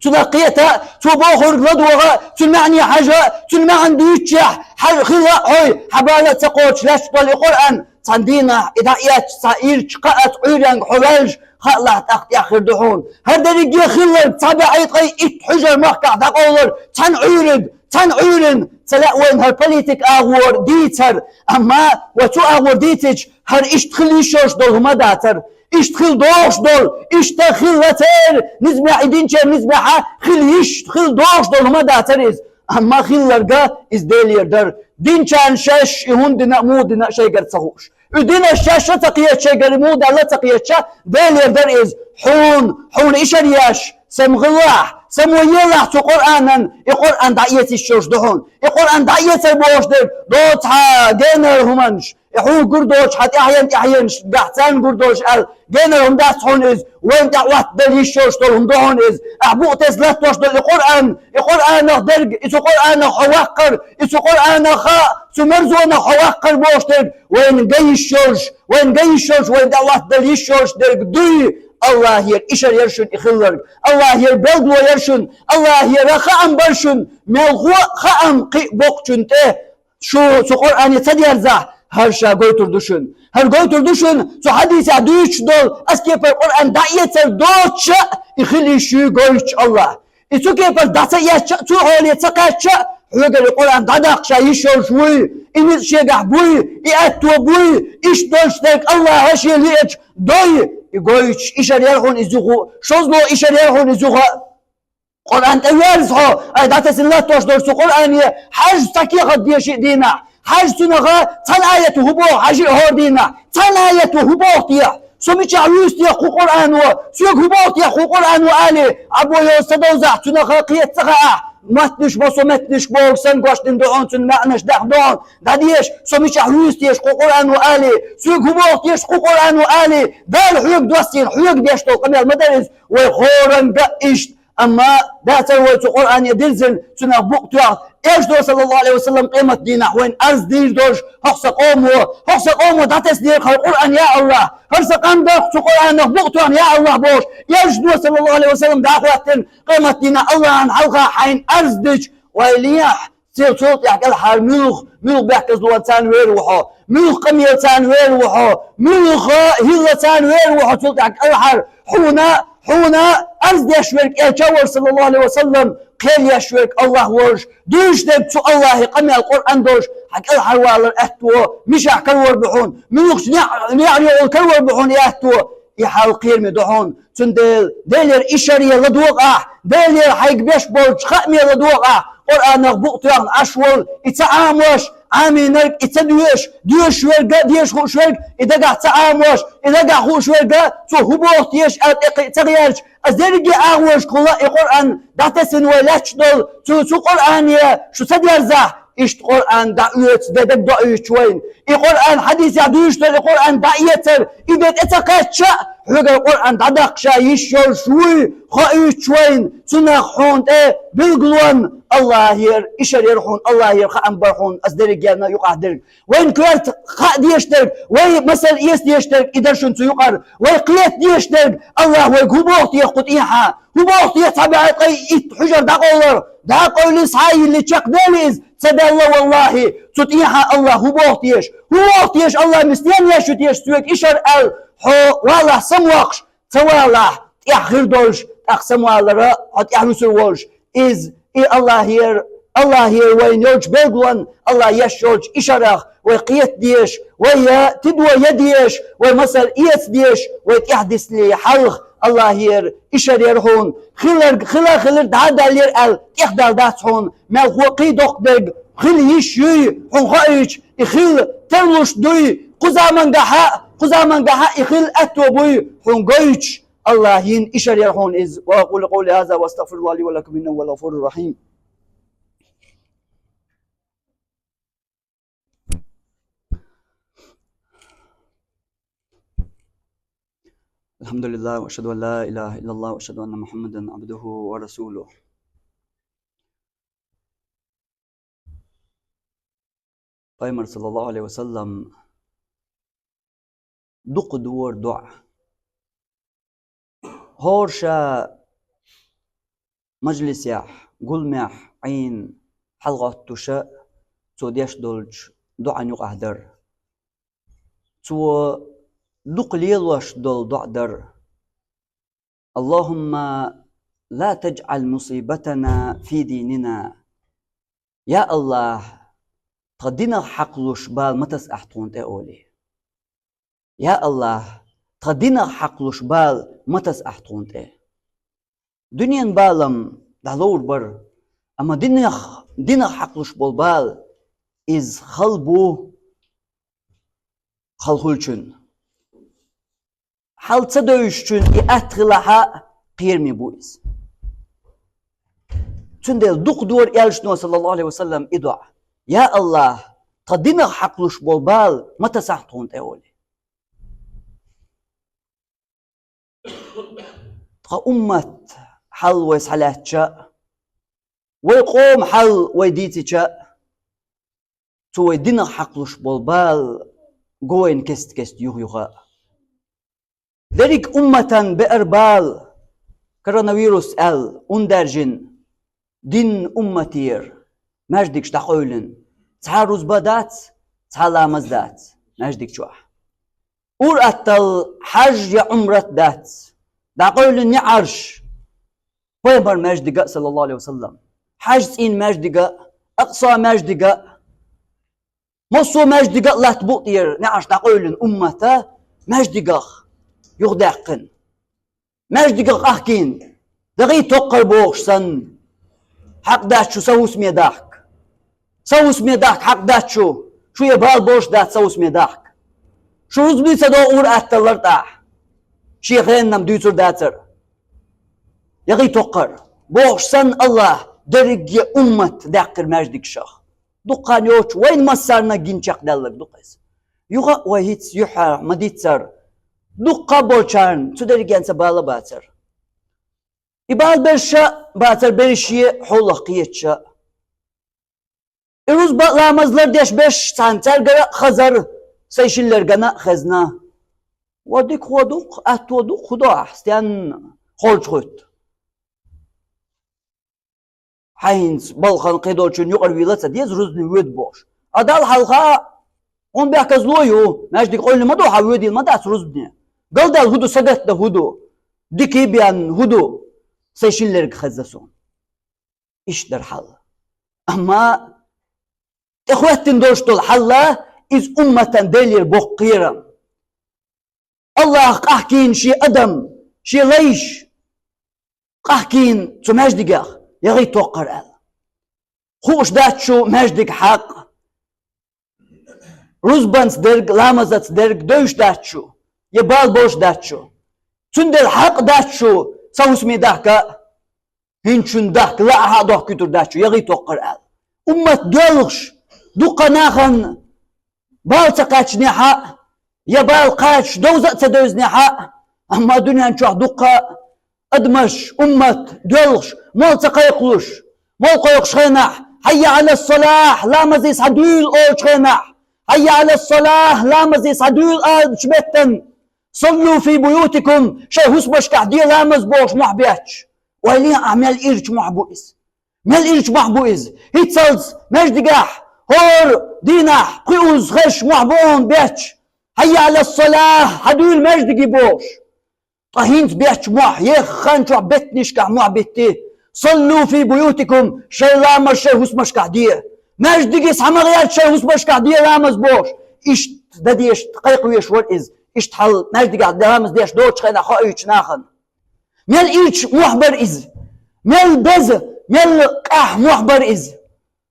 цунах кхета а, цо бохург ладогӀа а, цуьнан маьӀне хьажа а, цуьнан маьӀна дуьйцучехь, хьан хила а хьой, хьан бала а ца кхочуш лаьтташ долу и Къуръан, цхьана дийнахь и дӀаэцча, цхьа ирча кхаъ а, цхьа Ӏуьйренга хьо ваьлча, хаа лахь тӀаккха тӀехь хир ду хьуна. ХӀара дерриге хилларг цхьа бӀе ткъе итт хьужар махкахь дӀакъовлар цхьана Ӏуьйриг, цхьана Ӏуьйрин, ца лаьа вайна хӀара политик агӀор дийцар, амма вай цу агӀор дийцича, хӀара иштта хила йиш йолуш долу хӀума дацара. Иштта хила догӀуш долу, иштта хилла церан низамехь, и динчеран низамехьа хила йиш, хила догӀуш долу хӀума дацара иза. Амма хилларг иза Делера дара. Динчарна шаьш и хӀунда дина а, муха дина а шайгара ца хууш. И динарш шаьш а ца кхеташ, шайгара муха даьлла а ца кхеташ, Делера дара иза. Хьуна, хьуна ишар еш, самавалахь, самавалахь цу Къуръанан, и Къуръан дӀаэца йиш йолуш ду хьуна. И Къуръан дӀаэцар бохуш дерг доцу хьан генара хӀуманаш, и хьуна гур доцуш хьан тӀаьхьенна, тӀаьхьенаш баьхцарна гур долуш аьлла, генара хӀума дац хьуна иза, вайна тӀехь Ӏоттадала йиш йолуш долу хӀума ду хьуна иза. Ахь букъ тесна латтош долу и Къуръан, и Къуръанах дерг, и цу Къуръанах хьо ваккхар, и цу Къуръанах, цу марзонах хьо ваккхар бохуш дерг, вайна ган йиш йолуш, вайна ган йиш йолуш, вайна тӀехь Ӏоттадала йиш йолуш дерг дуй. АллахӀера ишар яра шуна и хилларг, АллахӀера билгало яра шуна, АллахӀера хаам бара шуна, мелхо а хаам кхин а боккхачунна тӀе. Шу цу Къуръане ца дерзахь, хӀара ша гойтур ду шуна. ХӀара гойтур ду шуна, цу хьадисехь дуьйцуш долу, ас кепара Къуръан дӀаэцар доцуш а, и хила йиш юй гойтуш АллахӀ. И цу кепара дӀа ца эцча а, цу хьоле ца кхаьчча а, хьоьгара и Къуръан дӀадаккха ша йиш йолуш вуй, и ницкъ шегахь буй, и аьтто буй, иштта долуш дерг АллахӀа шен лиъча дой, и гойтуш ишар яра хьуна иза юха, шозло ишар яра хьуна иза юха. Къуръан тӀеверза хьо, ай дӀатесна латтош долчу цу Къуръане, хьажа цхьа кехат деши а дийнахь, хьажа цунах цхьана аято хӀун боху хьажи а хӀора дийнахь, цхьана аято хӀун боху техьа? Со мичахь вуьйцу техьа кху Къуръано, соьга хӀун боху техьа кху Къуръано али, Ӏабо йоза ца довзахь, цунах кхета ца хаахь, маттанаш бо со меттанаш боху санна гочдина ду хьуна, цуьнан маьӀнаш дахьа ду хьуна, дӀадеша, со мичахь вуьйцу техьа кху Къуръано али, соьга хӀун боху техьа кху Къуръано али, Дала хьоьга доссийна, хьоьга деш долу къамел ма дара иза, вай хӀоранга а иштта. Амма дацара вай цу Къуръане дирзина, цунах букъ тоьхна, Элчано, саллаллаху Ӏалайхи ва саллам, къемат дийнахь вайна арз дийр долуш, хӀокху сан къомо, хӀокху сан къомо дӀатеснера хӀара Къуръан, я АллахӀ, хӀара сан къам дара цу Къуръанах букъ тоьхна, я АллахӀ, бохуш, Элчано, саллаллаху Ӏалайхи ва саллам, дӀахӀоьттина къемат дийнахь АллахӀан хьалха хьайна арз дича, вай лехьа, цул, цул тӀаьхьа кӀелхьара муьлха, муьлха бехказлонца вер ву хьо, муьлха къамелца вер ву хьо, муьлха хӀиллаца вер ву хьо, цул тӀаьхьа кӀелхьара хьуна, хьуна арз деш верг Элча а волуш, саллаллаху Ӏалайхи ва саллам, кхел еш верг АллахӀ волуш, дуьйцуш дерг цу АллахӀан къамел Къуръан долуш, хьан кӀелхьарвалар аьтто мичахь карор бу хьуна, муьлхачу неӀ-, неӀарехула карор бу хьуна и аьтто, и хьал кхераме ду хьуна. Цундела Делера ишаре ладогӀа ахь, Делера хьайга беш болчу хааме ладогӀа ахь, Къуръанах букъ тоьхна Ӏаш волу, и ца Ӏамош, Ӏамийнарг и ца доьшу, доьшуш верг а, деша хууш верг, и дагахь ца Ӏамош, и дагахь хууш верг а, цо хӀун боху теша аьлла тӀекхиъ ца гӀерташ, аса дерриге агӀошкахула и Къуръан дӀатесна вай лаьтташ долу, цу, цу Къуръане шу ца дерзахь, Иштта Къуръан дӀаоьцу де дагадоуьйтуш вайна. И Къуръан хьадисехь дуьйцуш дар, и Къуръан дӀаэцар, и де тӀе ца кхаьчча, хьоьгара Къуръан дӀадаккха ша йиш йолуш вуй, хоуьйтуш вайна, цунах хьуна тӀе билгалонна Аллахьера ишар яр хьуна, Аллахьера хаам бар хьуна, ас дерригенна юкъахь дерг. Вайн коьрта хаа дезаш дерг, вай масал эца дезаш дерг, и дар шуна цу юкъара, вай кхета дезаш дерг, Аллахь вайга хӀун боху теха кху тӀехьа? ХӀун боху теха цхьа бӀе ткъе итт хьуьжар дӀакъовлар? ДӀакъовлий, схьа а йиллий, чекхделий иза? Ца делла, валлахӀи, цу тӀехьа Аллахь хӀун боху теша? ХӀун боху теша Аллахь, мистен еш ю теша соьга ишар аьлла, хьо валахь самаваккхаш, ца валахь, тӀехь хир долуш, тӀаккха самавалара хьо тӀехь вуьсур волуш. Иза, и Аллахьера, Аллахьера вайна йолчу билгалонна, Аллахь еш йолчу ишарах вай кхета дезаш, вай я тидо я дезаш, вай масал эца дезаш, вай тӀехь дисале хьалха Аллахьера ишар яр хьуна. Хиларг хила а хилар дӀа а даллера аьлла, тӀехдала дац хьуна, мелхо а кхин доккха дерг хила йиш юй, хьуна хоуьйтуш, и хила тарлуш дуй, кху замангахьа, кху замангахьа и хила аьтто буй, хьуна гойтуш, Аллахьийн ишар яр хьуна иза. وأقول قولي هذا وأستغفر الله لي ولكم إنه هو الغفور الرحيم. الحمد لله، وأشهد أن لا إله إلا الله، وأشهد أن محمدا عبده ورسوله. Пайхамар, саллаллаху Ӏалайхи ва саллам, дукха дора доӀа. ХӀора ша мажлисехь, гуламехь Ӏийна хьалагӀоттуша цо деш долчу доӀан юкъахь дара. Цо дукха лелош долу доӀа дара. اللهم لا تجعل مصيبتنا في ديننا. Я Аллахь, тхан динах хьакхалуш бала ма таса ахь тхуна тӀе олий. Я Аллахь, тхан динах хьакхалуш бала ма таса ахь тхуна тӀе. Дуьненан балам дӀаловр бара, амма динах, динах хьакхалуш болу бала, иза хала бу хала хуьлучунна. Хьал ца девзачунна и атта хилахь а, кхераме бу иза. Цундела дукха дора элчано, саллаллаху Ӏалайхи ва саллам, и доӀа: «Я Аллахь, тхан динах хьакхалуш болу бала ма тасахь тхуна тӀе», – олий. Тхан уммат хьал вай схьалаьцча а, вай къоман хьал вай дийцича а, цу вай динах хьакхалуш болу бала го вайна кест-кеста юха-юха а. Дерриг умматан беара бала, коронавирус аьлла, ун даьржина, динна умматера маьждигаш дӀакъевлина, цхьа рузба дац, цхьа ламаз дац маьждиг чохь. Ур-атталла хьаж я Ӏумрат дац, дӀакъевлина неӀарш. Пайхамар маьждига а, саллаллаху Ӏалайхи ва саллам, хьаж цӀийнан маьждига а, Акъса маьждига а, массо а маьждига а латта бу тӀера неӀарш дӀакъевлина уммата маьждигах юхадаьккхина. Маьждигах къахкийна, дагӀий токкхар бохуш санна, хьакъ дац шу сан хӀусаме дахка. Сан хӀусаме дахка хьакъ дац шу, шу я бала болуш дац сан хӀусаме дахка. Шу рузбане ца догӀу ур-атталлара тӀехь, шен хеннам дуьйцур дацара. ЯгӀий токкхар бохуш санна, Аллахь дерриге уммат даьккхира маьждигашах. Дукха хан йоцуш вайна массарна гина чекхдаьлларг ду-кх иза. Юха а вай хӀинца юьххьехь ма-дийццара, дуккха а болчарна цу дерригенца бала а бацара. И бала берша а бацара, берриге а хьолах кхеташа а. И рузба а, ламаз а лардеш берш цхьана цаьргара а хазара, сайн шиллергана а хезна. Ва дика хӀун ду-кх, атто ду-кх, хӀун до ахь, стенна хоржа хӀуьтту? Хьайнца балхана кхидолчун юкъара вийла ца деза рузбане воьду бохуш. А Далла хьалха хьуна бехказло ю, маьждиг къевлина ма ду, хьан воьдийла ма дац рузбане. Галдаьлла хӀун ду, сагатдан хӀун ду, дика бен хӀун ду, сайн шиллерг хезна суна. Иштта дара хьал. Амма тӀехӀоьттина долуш долу хьал, иза умматан Делера боккха кхерам. Аллахьа къахкийна шен адам, шен лайш къахкийна цу маьждигех, ягӀий токкхар аьлла. Хууш дац шу маьждиг хьакъ, рузбанца дерг, ламазаца дерг девзаш дац шу, я бала болуш дац шу. Цундела хьакъ дац шу сан хӀусаме дахка а, хӀинцачунна дахка лаахь а дохкуьйтур дац шу, ягӀий токкхар аьлла. уммат доьлхуш, дукха нахана бала ца кхаьчнехьа, я бала кхачаш довза а ца девзнехьа, амма дуьнен чохь дукха адамаш, уммат доьлхуш, мол ца кхайкхалуш, мол кхойкхуш хенахь, хьайя Ӏала салахь, ламазе схьадуьйла олучу хенахь, хьайя Ӏала салахь, ламазе схьадуьйла алучу меттан, саллу фи буютикум, шайн хӀусамашкахь де ламаз бохуш мохь бетташ. Ойла е ахь, мел ирча мохь бу иза. Мел ирча мохь бу иза. ХӀинцалц маьждигехь, хӀора дийнахь, пхи узза хезаш мохь бу хьуна бетташ. Хьайя Ӏала салахь, схьадуьйла маьждиге бохуш. Ткъа хӀинца бетташ мохь, еха хан чохь беттанашкахь мохь битти. Саллу фи буютикум, шайн ламаз шайн хӀусамашкахь де. Маьждиге схьа ма гӀерта шайн хӀусамашкахь де ламаз бохуш. Иштта дан дезаш, кхайкхавеш вара иза. Иштта хьал маьждигехь ламаз деш доцучу хенахь хоуьйтучу нахана. Мел ирча мохь бара иза. Мел беза, мел къаьхьа мохь бара иза.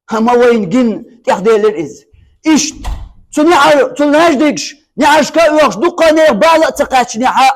Амма вайна гина тӀехделира иза. Иштта, цу неӀар, цу маьждигаш, неӀаршка а оьхуш, дуккха а нехан бала а ца кхаьчнехьа,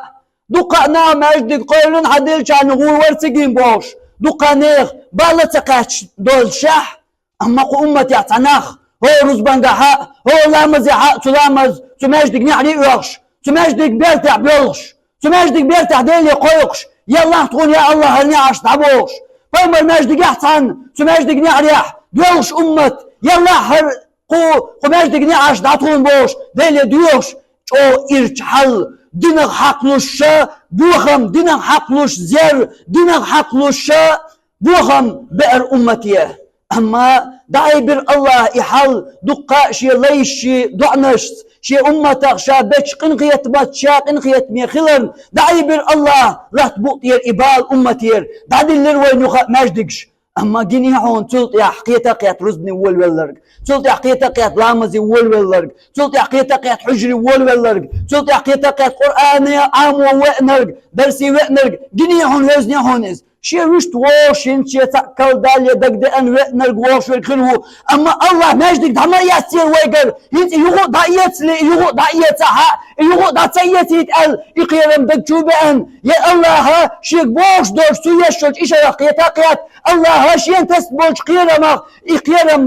дуккха а наха маьждиг кхоьллина хьан делчарна гӀур вара цига бохуш, дуккха а нехан бала а ца кхаьчна доллушехь, амма кху умматехь цхьа нах, хӀора рузбангахьа, хӀора ламазехьа, цу ламаз, цу маьждиг неӀаре оьхуш, цу маьждиг бертехь боьлхуш, цу маьждиг бертехь Деле кхойкхуш, еллахь тхуна, я АллахӀ, хӀара неӀарш дӀабохуш. Пайхамар маьждигехь цхьаьна, цу маьждиг неӀарехь доьлхуш уммат, еллахь хӀара кху, кху маьждиг неӀарш дӀа тхуна бохуш, Деле доьхуш, чӀогӀа ирча хьал, динах хьакхалуш ша, бохам, динах хьакхалуш зер, динах хьакхалуш ша, бохам беара уммате. Амма дӀаайбира АллахӀа и хьал дуккха а шен лайшший доӀанашца, шен умматах ша бечу къинхетамца, ша къинхетаме хиларна, дӀаайбира АллахӀа латта букъ тӀера и бала умматера, дӀадиллира вайна юха а маьждигаш. Амма гиний хьуна цул тӀаьхьа кхета а кхетта рузбане волавелларг, цул тӀаьхьа кхета а кхетта ламазе волавелларг, цул тӀаьхьа кхета а кхетта хьуьжаре волавелларг, цул тӀаьхьа кхета а кхетта Къуръане Ӏамо веанарг, дарсе веанарг, гиний хьуна, везний хьуна иза. Шен вуьшта вогӀуш, хӀинца шен цхьаъ калдалле дагадеана веанарг вогӀуш верг хир ву. Амма АллахӀа маьждиг дӀа ма эццера вайгара, хӀинца и юха а дӀаэцале, и юха а дӀаэцахьа, и юха а дӀа ца эцийта аьлла, и кхерам даг чу беана. Я АллахӀа шега бохуш долчу цу еш йолчу ишарах кхета а кхетта, АллахӀа шена тесна болчу кхерамах и кхерам,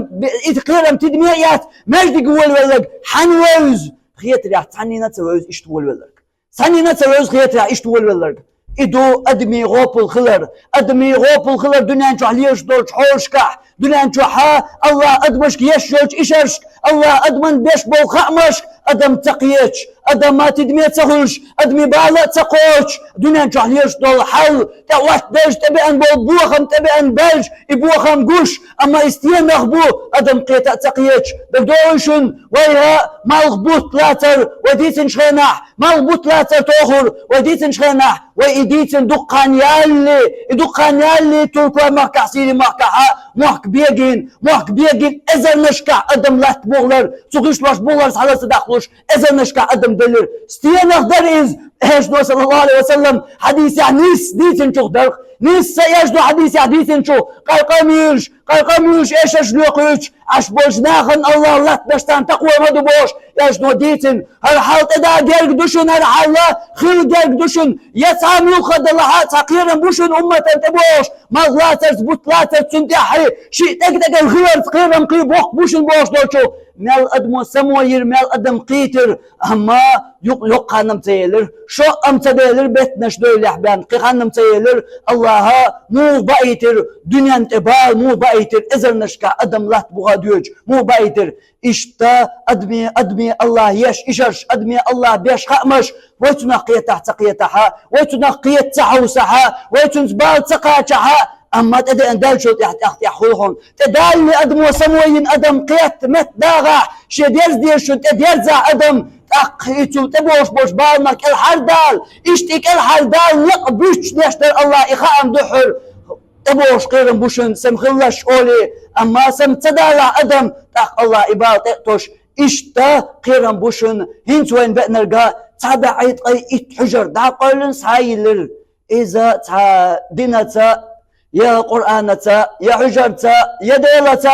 и кхерам тидаме а эцна, маьждиге волавелларг хьанна вевза? Хетарехь, цхьаннена а ца вевза иштта волавелларг. Цхьаннена а ца вевза хетарехь иштта волавелларг. И ду адамийн гӀопал хилар. Адамийн гӀопал хилар дуьнен чохь лелаш долчу хьолашкахь, дуьнен чохьа АллахӀа адамашка еш йолчу ишаршка, АллахӀа адаман беш болу хаамашка адам ца кхеташ, адам а тидаме ца хуьлуш, адамийн бала а ца кхочуш, дуьнен чохь лелаш долу хьал, тӀеӀоттаделлачу тӀебеана болу бохам тӀебеана баьлча, и бохам гуш, амма и стенах бу, адам кхета а ца кхеташ. ДагадогӀий шуна, вай хӀа малх бутт лацар вай дийцинчу хенахь, малх бутт лацар тохур вай дийцинчу хенахь, вай и дийцина дуккха ялале, и дуккха ялале Туркойн махкахь, Сирин махкахьа, мохк бегийна, мохк бегийна эзарнашкахь адам латта бухалар, цу гӀишлош бухалар схьала ца даккхалуш, эзарнашкахь адам делира. Стенах дара иза? Элчано, саллаллаху Ӏалайхи ва саллам, хьадисехь нийсса дийцинчух дара. Нийсса Элчано хьадисехь дийцинчух, къаркъа муьйлуш, къаркъа муьйлуш эшарш лоькхуьйтуш, Ӏаш болчу нахана АллахӀа латтанаш царна такхо ма ду бохуш, Элчано дийцина. ХӀара хьал тӀеда герга ду шуна, хӀара хьал хила герга ду шуна. Я цхьа муьлхха далахьа, цхьа кхерам бу шуна умматан тӀе бохуш, малх лацарца, бутт лацарца цунна тӀаьхьа шиъ тӀег-тӀеган хиларца кхерам кхин боккха бу шуна бохуш долчу, мел адамо само йира, мел адам кхийтира, амма юкъ-, йоккха хан-м ца елира, шо а ам ца делира, беттанаш девллехь бен, кхин хан-м ца елира, АллахӀа муха баийтира, дуьнен тӀе бала муха баийтира, эзарнашкахь адам латта буха доьдуш муха баийтира. Иштта адаме, адаме АллахӀа еш ишарш, адаме АллахӀа беш хаамаш, вай цунах кхетахь ца кхетахьа, вай цунах кхета ца хьовсахьа, вай цуьнца бала ца кхачахьа, амма тӀедеана даьллачул тӀаьхьа тӀех-тӀех хуьлу хьуна. ТӀедаллале адамо само йина адам кхетта метта дагӀахь, шен дерза дезаш шуна тӀедерзахь адам, тӀаккха и цул тӀебогӀуш болчу баланах кӀелхьардала, иштта и кӀелхьардала некъ буьттуш деш дара АллахӀа и хаам дуьххьара. ТӀебогӀуш кхерам бу шуна, сама хилалаш олий, амма сама ца далахь адам, тӀаккха АллахӀа и бала тӀе а тосуш, иштта кхерам бу шуна, хӀинца вайна беанарга цхьа бӀе ткъе итт хьуьжар дӀакъевлина схьайиллира. Иза цхьа динаца, я Къуръанаца, я хьуьжарца, я Делаца,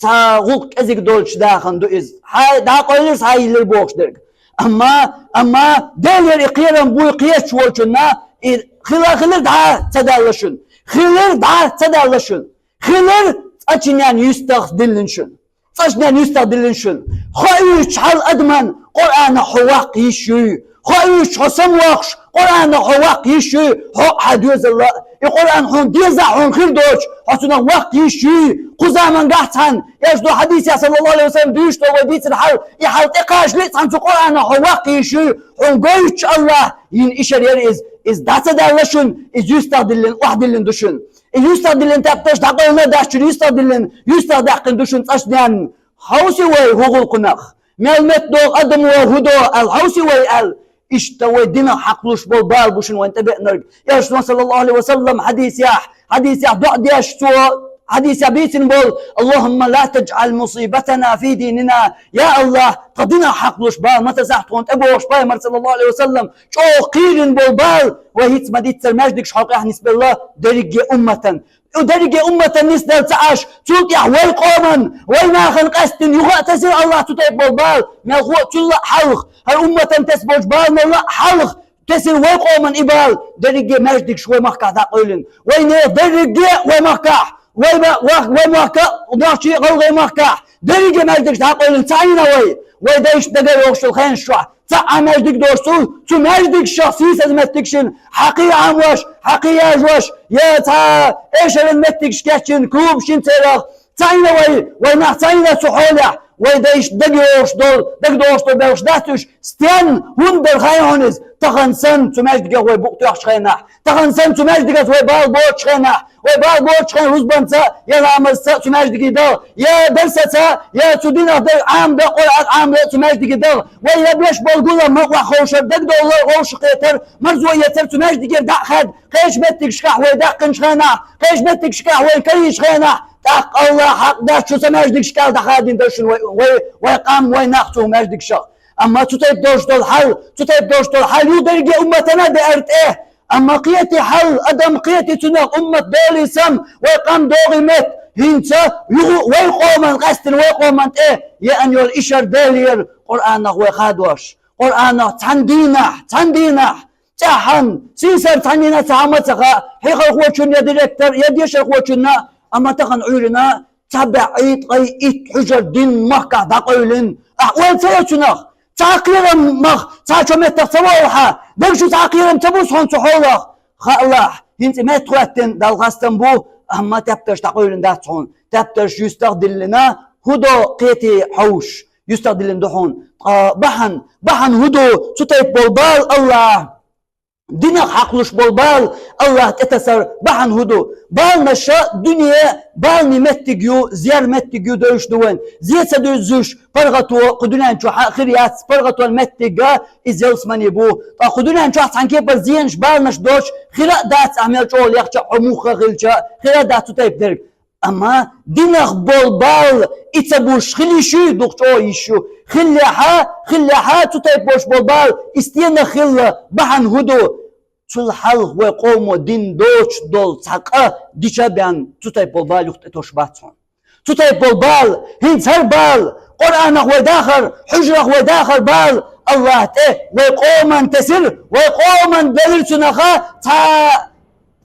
цхьа гӀуллакх кӀезиг долчу дахана ду иза. Хьай, дӀакъевлира, схьайиллира бохуш дерг. Амма, амма Делера и кхерам буй кхеташ волчунна, и хила, хилар дӀа ца даьлла шуна. Хилар дӀа ца даьлла шуна. Хилар Ачинен юстах диллин шун. ЦӀашнен юстах диллин шун. Хоуьйтуш хьал адаман Къуръанах хьо ваккха йиш юй. Хоуьйтуш хьо самвохуш Къуръанах хьо ваккха йиш юй. Хьо хьан доьзалла. И Къуръан хьуна деза хьуна хир доцуш, хьо цунах ваккха йиш юй. Кху заман гахцхьан, эш ду хьадисех, саллаллаху алейхи ва саллям, дуьйш долу вай дийцина хьал, и хьал тӀекхачале а цхьана цу Къуръанах хьо ваккха йиш юй. Хьуна гойтуш Аллах, йина ишар яра иза. Иза дӀа ца далла шун, иза юстах диллина, охьадиллина ду шун. И юстах диллина тептарш дӀакъевлина а дац шун, юстах диллина, юстах даьккхина ду шун цӀашнен. Хьовси вай хӀу гӀуллакхунах. Мел меттадогӀу адам вай хӀу до аьлла, хьовси вай аьлла. Иштта вай динах хьакхалуш болу бала бу шуна вайн тӀебеънарг. Элчано, саллаллаху алейхи ва саллям, хьадисехь, хьадисехь доӀа деш цо, хьадисехь бийцина болу: «Аллахумма ла таджъал мусибатана фи динина». Я Аллах, тхан динах хьакхалуш бала ма тасахь тхуна тӀебогӀуш пайхамар, саллаллаху алейхи ва саллям, чӀогӀа кхийрина болу бала вай хӀинца ма-дийццара маьждигаш хьокъехь нисбелла дерриге умматан. Ю дерриге умматан нисделла ца Ӏаш, цул тӀаьхьа вай къоман, вай нахана къаьсттина юха а тесира Аллах цу тайпа болу бала, мелхо а цул а хьалха, хӀара умматан тесна болчу бала мелла а хьалха тесира вай къоман и бала, дерриге маьждигаш вай махкахь дӀакъевлина. Вай нехан дерриге вай махкахь, вай ма-, вах-, вай махка, нохчий а, гӀалгӀай махкахь, дерриге маьждигаш дӀакъевлина ца Ӏийна вай. Вай дайшна дага йогӀуш йолу хенаш чохь, цхьа а маьждиг доцуш цул, цу маьждигашах сийсаза меттигаш йина, хьакхий Ӏамош, хьакхий яжош, я цхьа эшаран меттигаш кечйина, клубаш йина церах, ца Ӏийна вай, вай нах ца Ӏийна цу хьолехь, вай дайшна дага йогӀуш долу, дага догӀуш долу белхаш дац уьш, стенна, хӀунда дара хаьий хьуна иза, тахана санна цу маьждигех вай букъ тоьхначу хенахь, тахана санна цу маьждигех вай бала боцучу хенахь, вай бала боцучу хенахь рузбанца, я ламазца цу маьждиге дала, я дарсаца, я цу динах дара Ӏамда, Къуръан Ӏамда цу маьждиге дала, вай я беш болу гулам ма ваха ховшар, дагадовлар, вовшахкхетар, марзо эцар цу маьждигера дӀа а хаьдда, кхечу меттигашкахь вай даьккхинчу хенахь, кхечу меттигашкахь вай карийчу хенахь, тӀаккха Аллах хьакъ дац шу сан маьждигашкахь дӀахадийна дара шуна вай, вай, вай къам, вай нах цу маьждигашах. Амма цу тайпа долуш долу хьал, цу тайпа долуш долу хьал ю дерриге умматана а деара тӀе. Амма кхети хьал, адам кхети цунах уммат долий сам, вай къам догӀий метта, хӀинца юха вай къоман къаьсттина вай къоман тӀе еана йолу ишар Делера Къуръанах вай хадош. Къуръанах цхьана дийнахь, цхьана дийнахь, цӀеххьана, сийсара цхьаннена а ца хьама ца хаьа, хьехархочунна я директор, я дешархочунна, амма тахана Ӏуьйранна цхьа бӀе ткъе итт хьуьжар дин махкахь дӀакъевлина. Ахь ойла ца йо цунах? Цхьа кхерам мах, цхьа чо меттах ца волу хьан? Дагчу цхьа кхерам ца бу хьуна цу хьолах? Хаалахь, хӀинца метта хӀоьттина Далла хастам бу, амма тептарш дӀакъевлина дац хьуна. Тептарш юьстах диллина, хӀу до кхети хьовш, юьстах диллина ду хьуна. Ткъа бахьана, бахьана хӀу ду цу тайпа болу бала Аллах? Динах хьакхалуш болу бала Аллах тӀетасар бахьана хӀу ду? Баланаша дуьне баланийн меттиг ю, зер меттиг ю девзаш ду вайн. Зе ца дуьзуш, паргӀато кху дуьнен чохь а хир яц, паргӀатон меттиг а иза ялсамани бу. Ткъа кху дуьнен чохь цхьана кепара зенаш, баланаш доцуш хир а дац, ахь мел чӀогӀа лехча а, хьо муха а хилча, хир а дац цу тайпа дерг. Амма динах болу бала и ца буш хила йиш ю, дукха чӀогӀа йиш ю. Хиллехьа, хиллехьа, цу тайпа болуш болу бала и стенах хилла бахьана хӀу ду? Цул хьалха вай къомо дин доцуш долу цхьа къа дича а бен, цу тайпа болу бала юха тӀетосуш бац хьуна. Цу тайпа болу бала, хӀинца хӀара бала, Къуръанах вай дахар, хьуьжарах вай дахар бала Аллах тӀе вай къоман тесира, вай къоман белира цунаха цхьа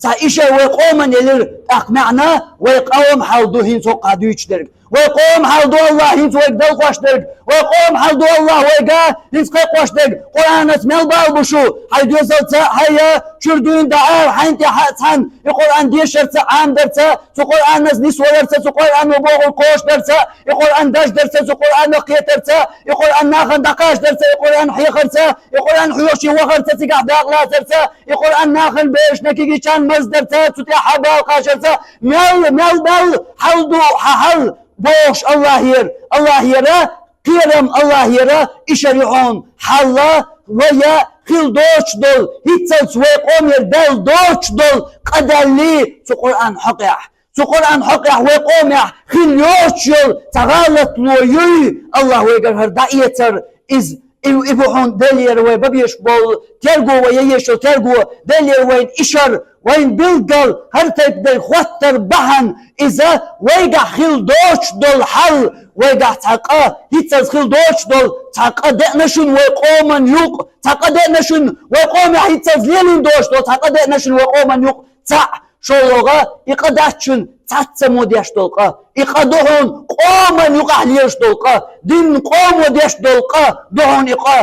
Цхьа ишар вай къоман елира, тӀаккха маьӀна вай къоман хьал ду хӀинца хӀокху дуьйцуш дерг. Вай къоман хьал ду Аллах хӀинца вайга далхош дерг. Вай къоман хьал ду Аллах вайга хӀинца кхайкхош дерг. Къуръанца мел бала бу шу? Хьайн доьзалца, хьайн чуьра дуьйна дӀаала, хьайна тӀехьа а цхьаьна, и Къуръан дешарца, Ӏамадарца, цу Къуръанца нисваларца, цу Къуръано бохург кхочушдарца, и Къуръан даждарца, цу Къуръанах кхетарца, и Къуръан нахана дӀакхачадарца, и Къуръан хьехарца, и Къуръан хьоьхучийн вахарца, цигахь дакъа лацарца, и Къуръан нахана берашна кегийчарна маздарца, цу тӀехь хьан бала кхачарца, мел, мел, мел хьал ду хьан хьал, бохуш Аллахера, Аллахера, кхерам Аллахера, ишар ю хьуна хьалла, вая хила доцуш долу, хӀинццалц вай къомера даьлла доцуш долу къа даьллий цу Къуръан хьокъехь. Цу Къуръан хьокъехь вай къомехь хила йоцуш йолу цхьа гӀалатло юй, Аллах вайгара хӀара дӀаэцар, иза, и, и бу хьуна Делера вай бан безаш болу терго, вай ян езаш йолу терго, Делера вайна ишар, вайна билггал, хӀара тайпа дерг хӀоттар бахьана, иза вайгахь хила доцуш долу хьал, вайгахь цхьа къа, хӀинццалц хила доцуш долу цхьа къа деана шуна вай къоман юкъ, цхьа къа деана шуна вай къомехь хӀинццалц лелийна доцуш долу цхьа къа деана шуна вай къоман юкъ, цхьаъ. ШолгӀа, и къа дац шуна цхьаццамо деш дола къа. И къа ду хьона къоман юкъахь лелаш дола къа. Динан къомо деш дола къа ду хьона и къа.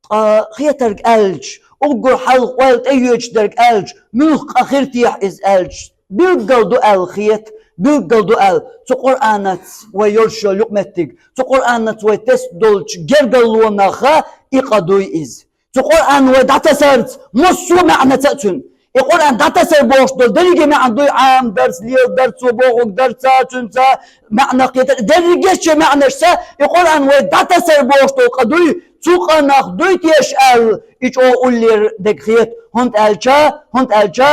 Ткъа хетарг аьлча, уггар хьалха ойла тӀейоьдуш дерг аьлча, муьлха къа хир техьа иза аьлча, билггал ду аьлла хета, билггал ду аьлла. Цу Къуръанаца вай йолуш йолу юкъаметтиг, цу Къуръанаца вай тесна долчу гергарлонах и къа дуй иза. Цу Къуръан вай дӀатасарца массо а маьӀнаца а цуьнан. И Къуръан дӀатасар бохуш долу дерриге маьӀна дуй, Ӏамадарца, леладарца, бохург дарца, цуьнца маьӀна кхетар, дерригачу маьӀнашца и Къуръан вай дӀатасар бохуш долу къа дуй, цу къанах дуй теша аьлла, и чӀогӀа уллера дерг хета, хӀунда аьлча, хӀунда аьлча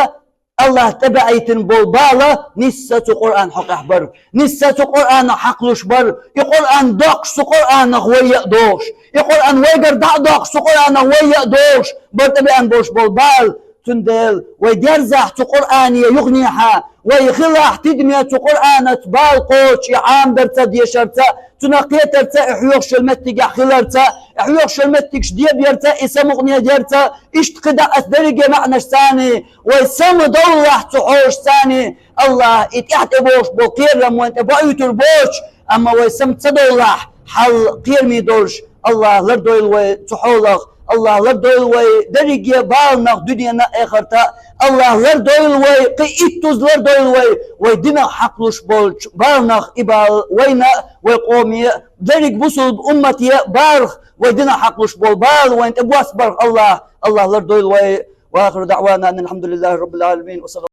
Аллах тӀебаийтина болу бала нисса цу Къуръан хьокъехь бара, нисса цу Къуръанах хьакхалуш бара, и Къуръан доккхуш цу Къуръанах вай а дохуш, и Къуръан вайгара дӀа а доккхуш цу Къуръанах вай а дохуш, бара тӀебеана болуш болу бала. Цундела вай дерзахь цу Къуръане юханехьа, вай хилахь тидаме цу Къуръанаца бала кхочуш, и Ӏамадарца, дешарца, цунах кхетарца, и хьоьхуш йолу меттигехь хиларца, и хьоьхуш йолу меттигаш дебарца, и самукъане дерца, иштта кхидӀа аса дерриге маьӀнашцаний, вай самадовлахь цу хьолашцаний, Аллах и тӀаьхьа тӀебогӀуш болу кхерам вайна тӀе баийтур боцуш, амма вай сама ца довлахь, хьал кхераме долуш, Аллах лардойла вай цу хьолах, Аллах лардойла вай дерриге баланах дуьненна а, эхарта а, Аллах лардойла вай, кхин иттуза лардойла вай, вай динах хьакхалуш болчу баланах и бала вайна а, вай къоме а, дерриг бусулба уммате а барах, вай динах хьакхалуш болу бала вайна тӀе бос барах Аллах, Аллах лардойла вай. Ва ахиру даъвана анил хьамдулиллахи раббил Ӏаламин. Ва салла